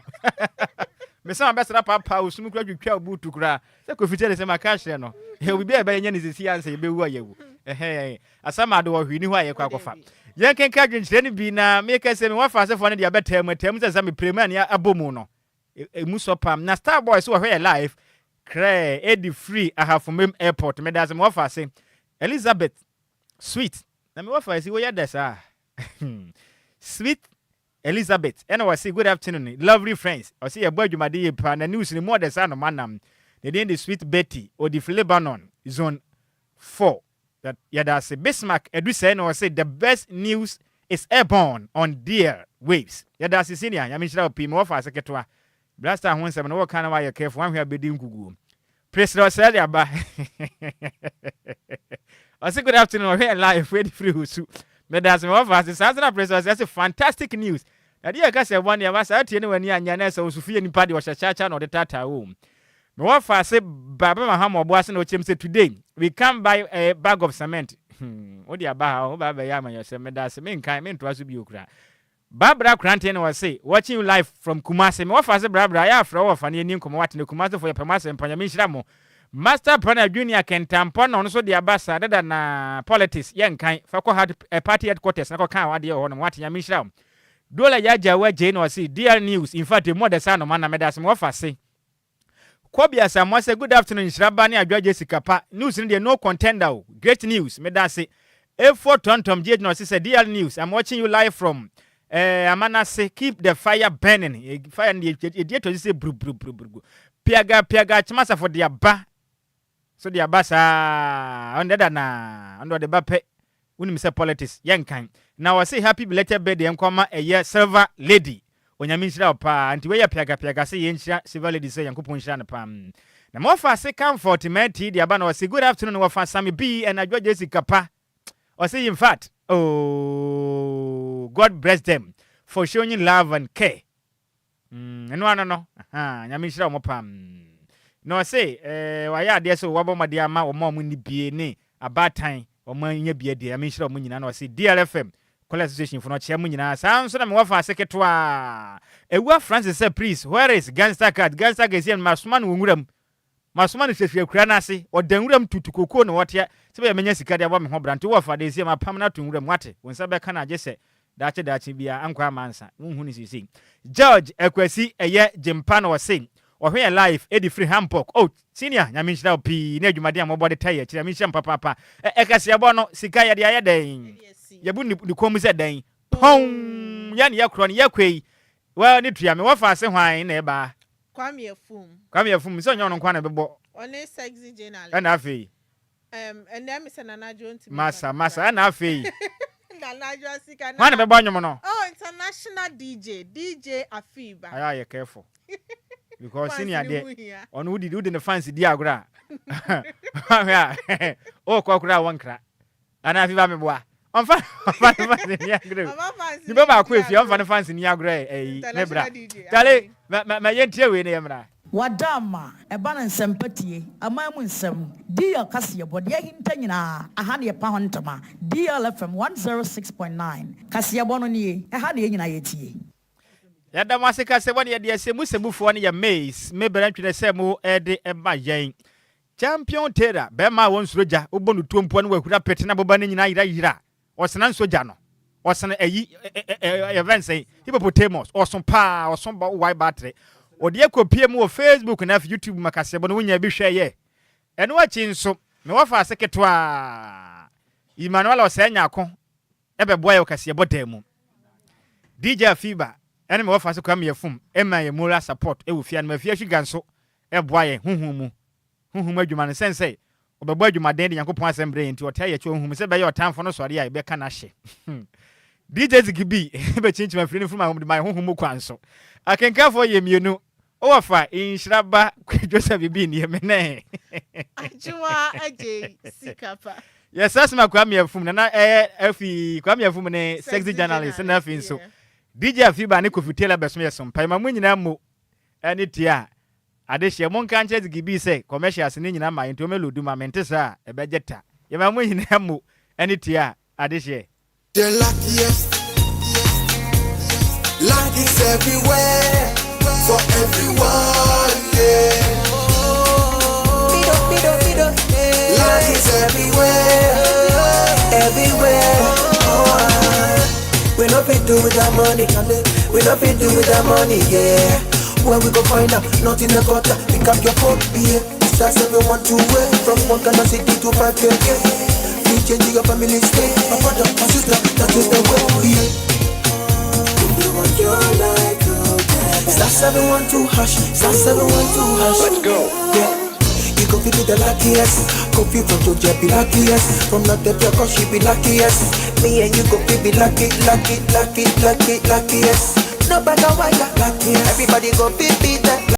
Mesan bɛsra paapaa wo sum koraa twitwa wo buutu koraa. Sɛ Kofi kyerɛ sɛ maka akyerɛ no. Yɛwɔ biribi a yɛbɛyɛ nyɛ ne sisi ansa yɛbɛwu a yɛwu. Ɛhɛn, asɛm ade wɔ hwee ni hɔ a yɛkɔ akɔfa. Yɛnkenka adwenkyerɛ no bi na meka sɛ mewɔ afasefoɔ no deɛ abɛtaa mu, ataa mu sɛ sɛ mepere mu a nea abɔ mu no, emu sɔ pam. Na Star Boy so wɔhwɛ yɛ live, krɛɛ, ɛdi firi Ahafomem Airport. Meda ase mewɔ faase. Elizabeth, sweet, na mewɔ faase, woyɛ dɛ saa. Sweet Elizabeth ɛna ɔse good afternoon lovely friends ɔse yɛbɔ adwumade yie paa na news no mu ɔdɛ saa noma nam ne din de Sweet Betty ɔdi firi Lebanon zone 4 yɛda ase Bismarck Adusɛe na ɔse the best news is airborne on dear waves yɛda ase senior Nyame nhyira wo pii mewɔ faase ketewa Blaster ho nsɛm no woka na wayɛ careful wanhwɛ a bɛdi nkuguo. Priscilla ɔsɛe de aba. Ɔse good afternoon ɔhwɛ yɛn live ɛde firi Osu. Meda ase mewɔ fa ase saa nso na Priscilla ɔsɛe se fantastic news. Na deɛ ɛka sɛ ɛbɔ nneɛma ma saa tie ne w'ani anyɛ na ɛsɛ wo so fie nipa deɛ ɔhyɛ kyaakyaa na ɔde taataa wo. Mewɔ fa ase ba bɛma ha ma ɔbo ase na ɔkyerɛ mu sɛ today we can buy a bag of cement. Wode aba ha wo ba bɛyɛ amanyɔsɛm meda ase menkan mentoa so bio koraa. Barbara Koranteng na ɔse watching you live from Kumasi me wɔfa se bra bra yɛ afrɛ wo wɔfa na yɛnni nkɔmmɔ wate na Kumasi foɔ yɛpɛ mo asɛm pa Nyame nhyira mo Master Planner Junior Kentampɔ na ɔno nso de aba saa dada na politics yɛnkan fa kɔ hard eh, party headquarters na kɔka wadeɛ wɔ hɔ nom wate Nyame nhyira wo Dola Yagyawa Gyei na ɔse DR News in fact emu ɔdɛ saa noma na meda ase me wɔfa se Kobe Asamoah sɛ good afternoon nhyira ba ne Adwoa Jessica pa news no deɛ no contender o great news medase Efoɔ Tɔntɔm GH na ɔse sɛ DR news I'm watching you live from eh, Amanase keep the fire burning eh, fire no deɛ ɛdi atwa sɛ buruburuburuburu piaga piaga Akyemasafo de aba So de aba saa ɔno dada na ɔno ɔde ba pɛ wonim sɛ politics yɛ nkan na ɔse happy belated birthday nkɔ ma ɛyɛ silver lady onyame nhyira wo paa nti wei yɛ piaga piaga se yɛ nhyira silver lady sɛ nyankopɔn nhyira no paa na ma ɔfa se comfort mati de aba na ɔse good afternoon wɔfa Sammy B and Adwoa Jessica pa ɔse in fact oh God bless them for showing love and care Mm, ɛno ano no, ahaa, Nyame nhyira wɔn paa. Mm. Na ɔse, eh, wayɛ adeɛ sɛ wabɔ mmɔden ama wɔn a wɔn nni bie ne abaatan wɔn anya bie deɛ, Nyame nhyira wɔn nyinaa. Na ɔse, DLFM, Kɔla Association fo no, ɔkyea mo nyinaa. Saa nso na mewɔ faase ketewa. Awua Francis sɛ, please, where is Gangster Cat? Gangster Cat, ɛsi masoma no wɔ nwura mu. Masoma no hwehwɛ akura no ase, ɔda nwuram tutu kokoo na ɔtea sɛ ɛbɛyɛ a mɛnya sika de abɔ me ho bra. Nti wowɔ fa de sie mapam no ato nwuram, woate? Wo nsa bɛka no a gye sɛ daakye daakye biara ankɔ amma ansa. Wonhu no seesei. George Akwasi ɛyɛ Gyimpa na ɔse ɔhwɛ yɛn live ɛde firi Hamburg. Oh senior, Nyame nhyira wo pii ne adwumaden a mobɔ de taa yɛn akyiri. Nyame nhyira mo papaapa. Ɛ ɛkaseɛbɔ no, sika yɛde ayɛ dɛn? Yɛbu ne ne kɔn mu sɛ dɛn? Pɔnn! Yɛn ne yɛkorɔ no, yɛkɔ yi, well ne tua me wɔfa ase hwan na ɛbaa? Kwame Afum. Kwame Afum, sɛ ɔnyɛ ɔno nko ara na ɛbɛbɔ. Ɔne Sexy Journalist. Ɛna afei. Um, ɛnna ɛmi sɛ Nana Adwo ntumi. Masa, masa, ɛna afei. Nana Adwo Asika. Hwan na ɛbɛbɔ nnwom no? Oh, international DJ, DJ Afiba. Ayɛ ayɛ careful. Because senior deɛ, ɔno wodi wodi ne fans di agorɔ a. Hwɛ a, ɔkɔ koraa wɔnkra. Anaa Afiba meboa. Ɔmfa ɔmfa ne fans ni agorɔ. Nipa baako efi ɔmfa ne fans ni agorɔ ɛyi me bra. Tale ma ma ma yɛntie wei na yɛmmra. Wada ama ɛba no nsɛmpa tie, aman mu nsɛm, DL kaseɛbɔ, deɛ ahinta nyinaa, aha na yɛpa ho ntoma, DL FM 106.9, kaseɛbɔ no nie, ɛha na yɛn nyinaa yɛtie. Yɛda mo ase kaseɛbɔ no yɛde ɛsɛ mu sɛmufoɔ no yɛ maize me brɛ ntwene sɛ mo ɛde ɛma yɛn. Champion Taylor, bɛɛma a ɔnsuro gya, wobɔ no tuo mpo a na wahuri apete na boba no nyinaa yera yera, ɔsena nsɔ gya no, ɔsene ayi ɛ yɛfrɛ no sɛn, hippopotamus, ɔso paa, ɔso ba wae battery. Ɔde akɔpie mu wɔ Facebook na afei YouTube ma kaseɛbɔ no wonya bi hwɛ yɛ. Ɛno akyi nso, me wɔfa ase ketewa Emmanuel Ɔsɛe Nyarko ɛbɛboa yɛ wɔ kaseɛbɔ dan mu. DJ Afiba ɛne me wɔfa ase Kwame Yafum ɛma yɛ moral support ɛwɔ fie anom. Afie Ahwiga nso ɛboa yɛn honhom mu honhom mu adwuma no sɛn sɛ ɔbɛbɔ adwumaden de Nyankopɔn asɛm brɛ yɛn nti ɔtaa yɛn akyi wɔ honhom mu sɛ ɛbɛyɛ ɔtamfo no sɔre a yɛbɛka no ahye. DJ Ziggy B bɛkyinkyim afiri no mfiri ma de ma yɛn honhom mu kwan so. Akenkanfoɔ yɛ mmienu, Owɔfa Nhyira Ba Joseph Bibi nie me ne. Adwoa Adjei Sikapa. Yɛsrɛ soma Kwame Afum nana ɛyɛ afi Kwame Afum ne sexy journalist na afei nso DJ Afiba ne Kofi Taylor bɛsom yɛ som pa ma mo nyinaa mo ɛne tia Adehyeɛ, monka nkyerɛ Zigibii sɛ commercials no nyina ma nti ɔmɛ loadu ma me nte saa a ɛbɛgye ta. Yɛma mo nyinaa mo ɛne tia adehyeɛ. The luckiest Luck is everywhere for everyone, yeah. fit do without money, Charlie. We no fit do without money, yeah. Where we go find out? Not in the gutter. Pick up your phone, yeah. *712 from one Ghana city to 5K, yeah. You change your family stay. My brother, my sister, that is the way, yeah. If you want your life to get *712#, *712#. Let's go. Yeah. You go be the luckiest. Coffee from Georgia be luckiest. From North Africa, she be luckiest. Me and you go be lucky, lucky, lucky, lucky, luckiest. No bag of wire, luckiest. Everybody go be the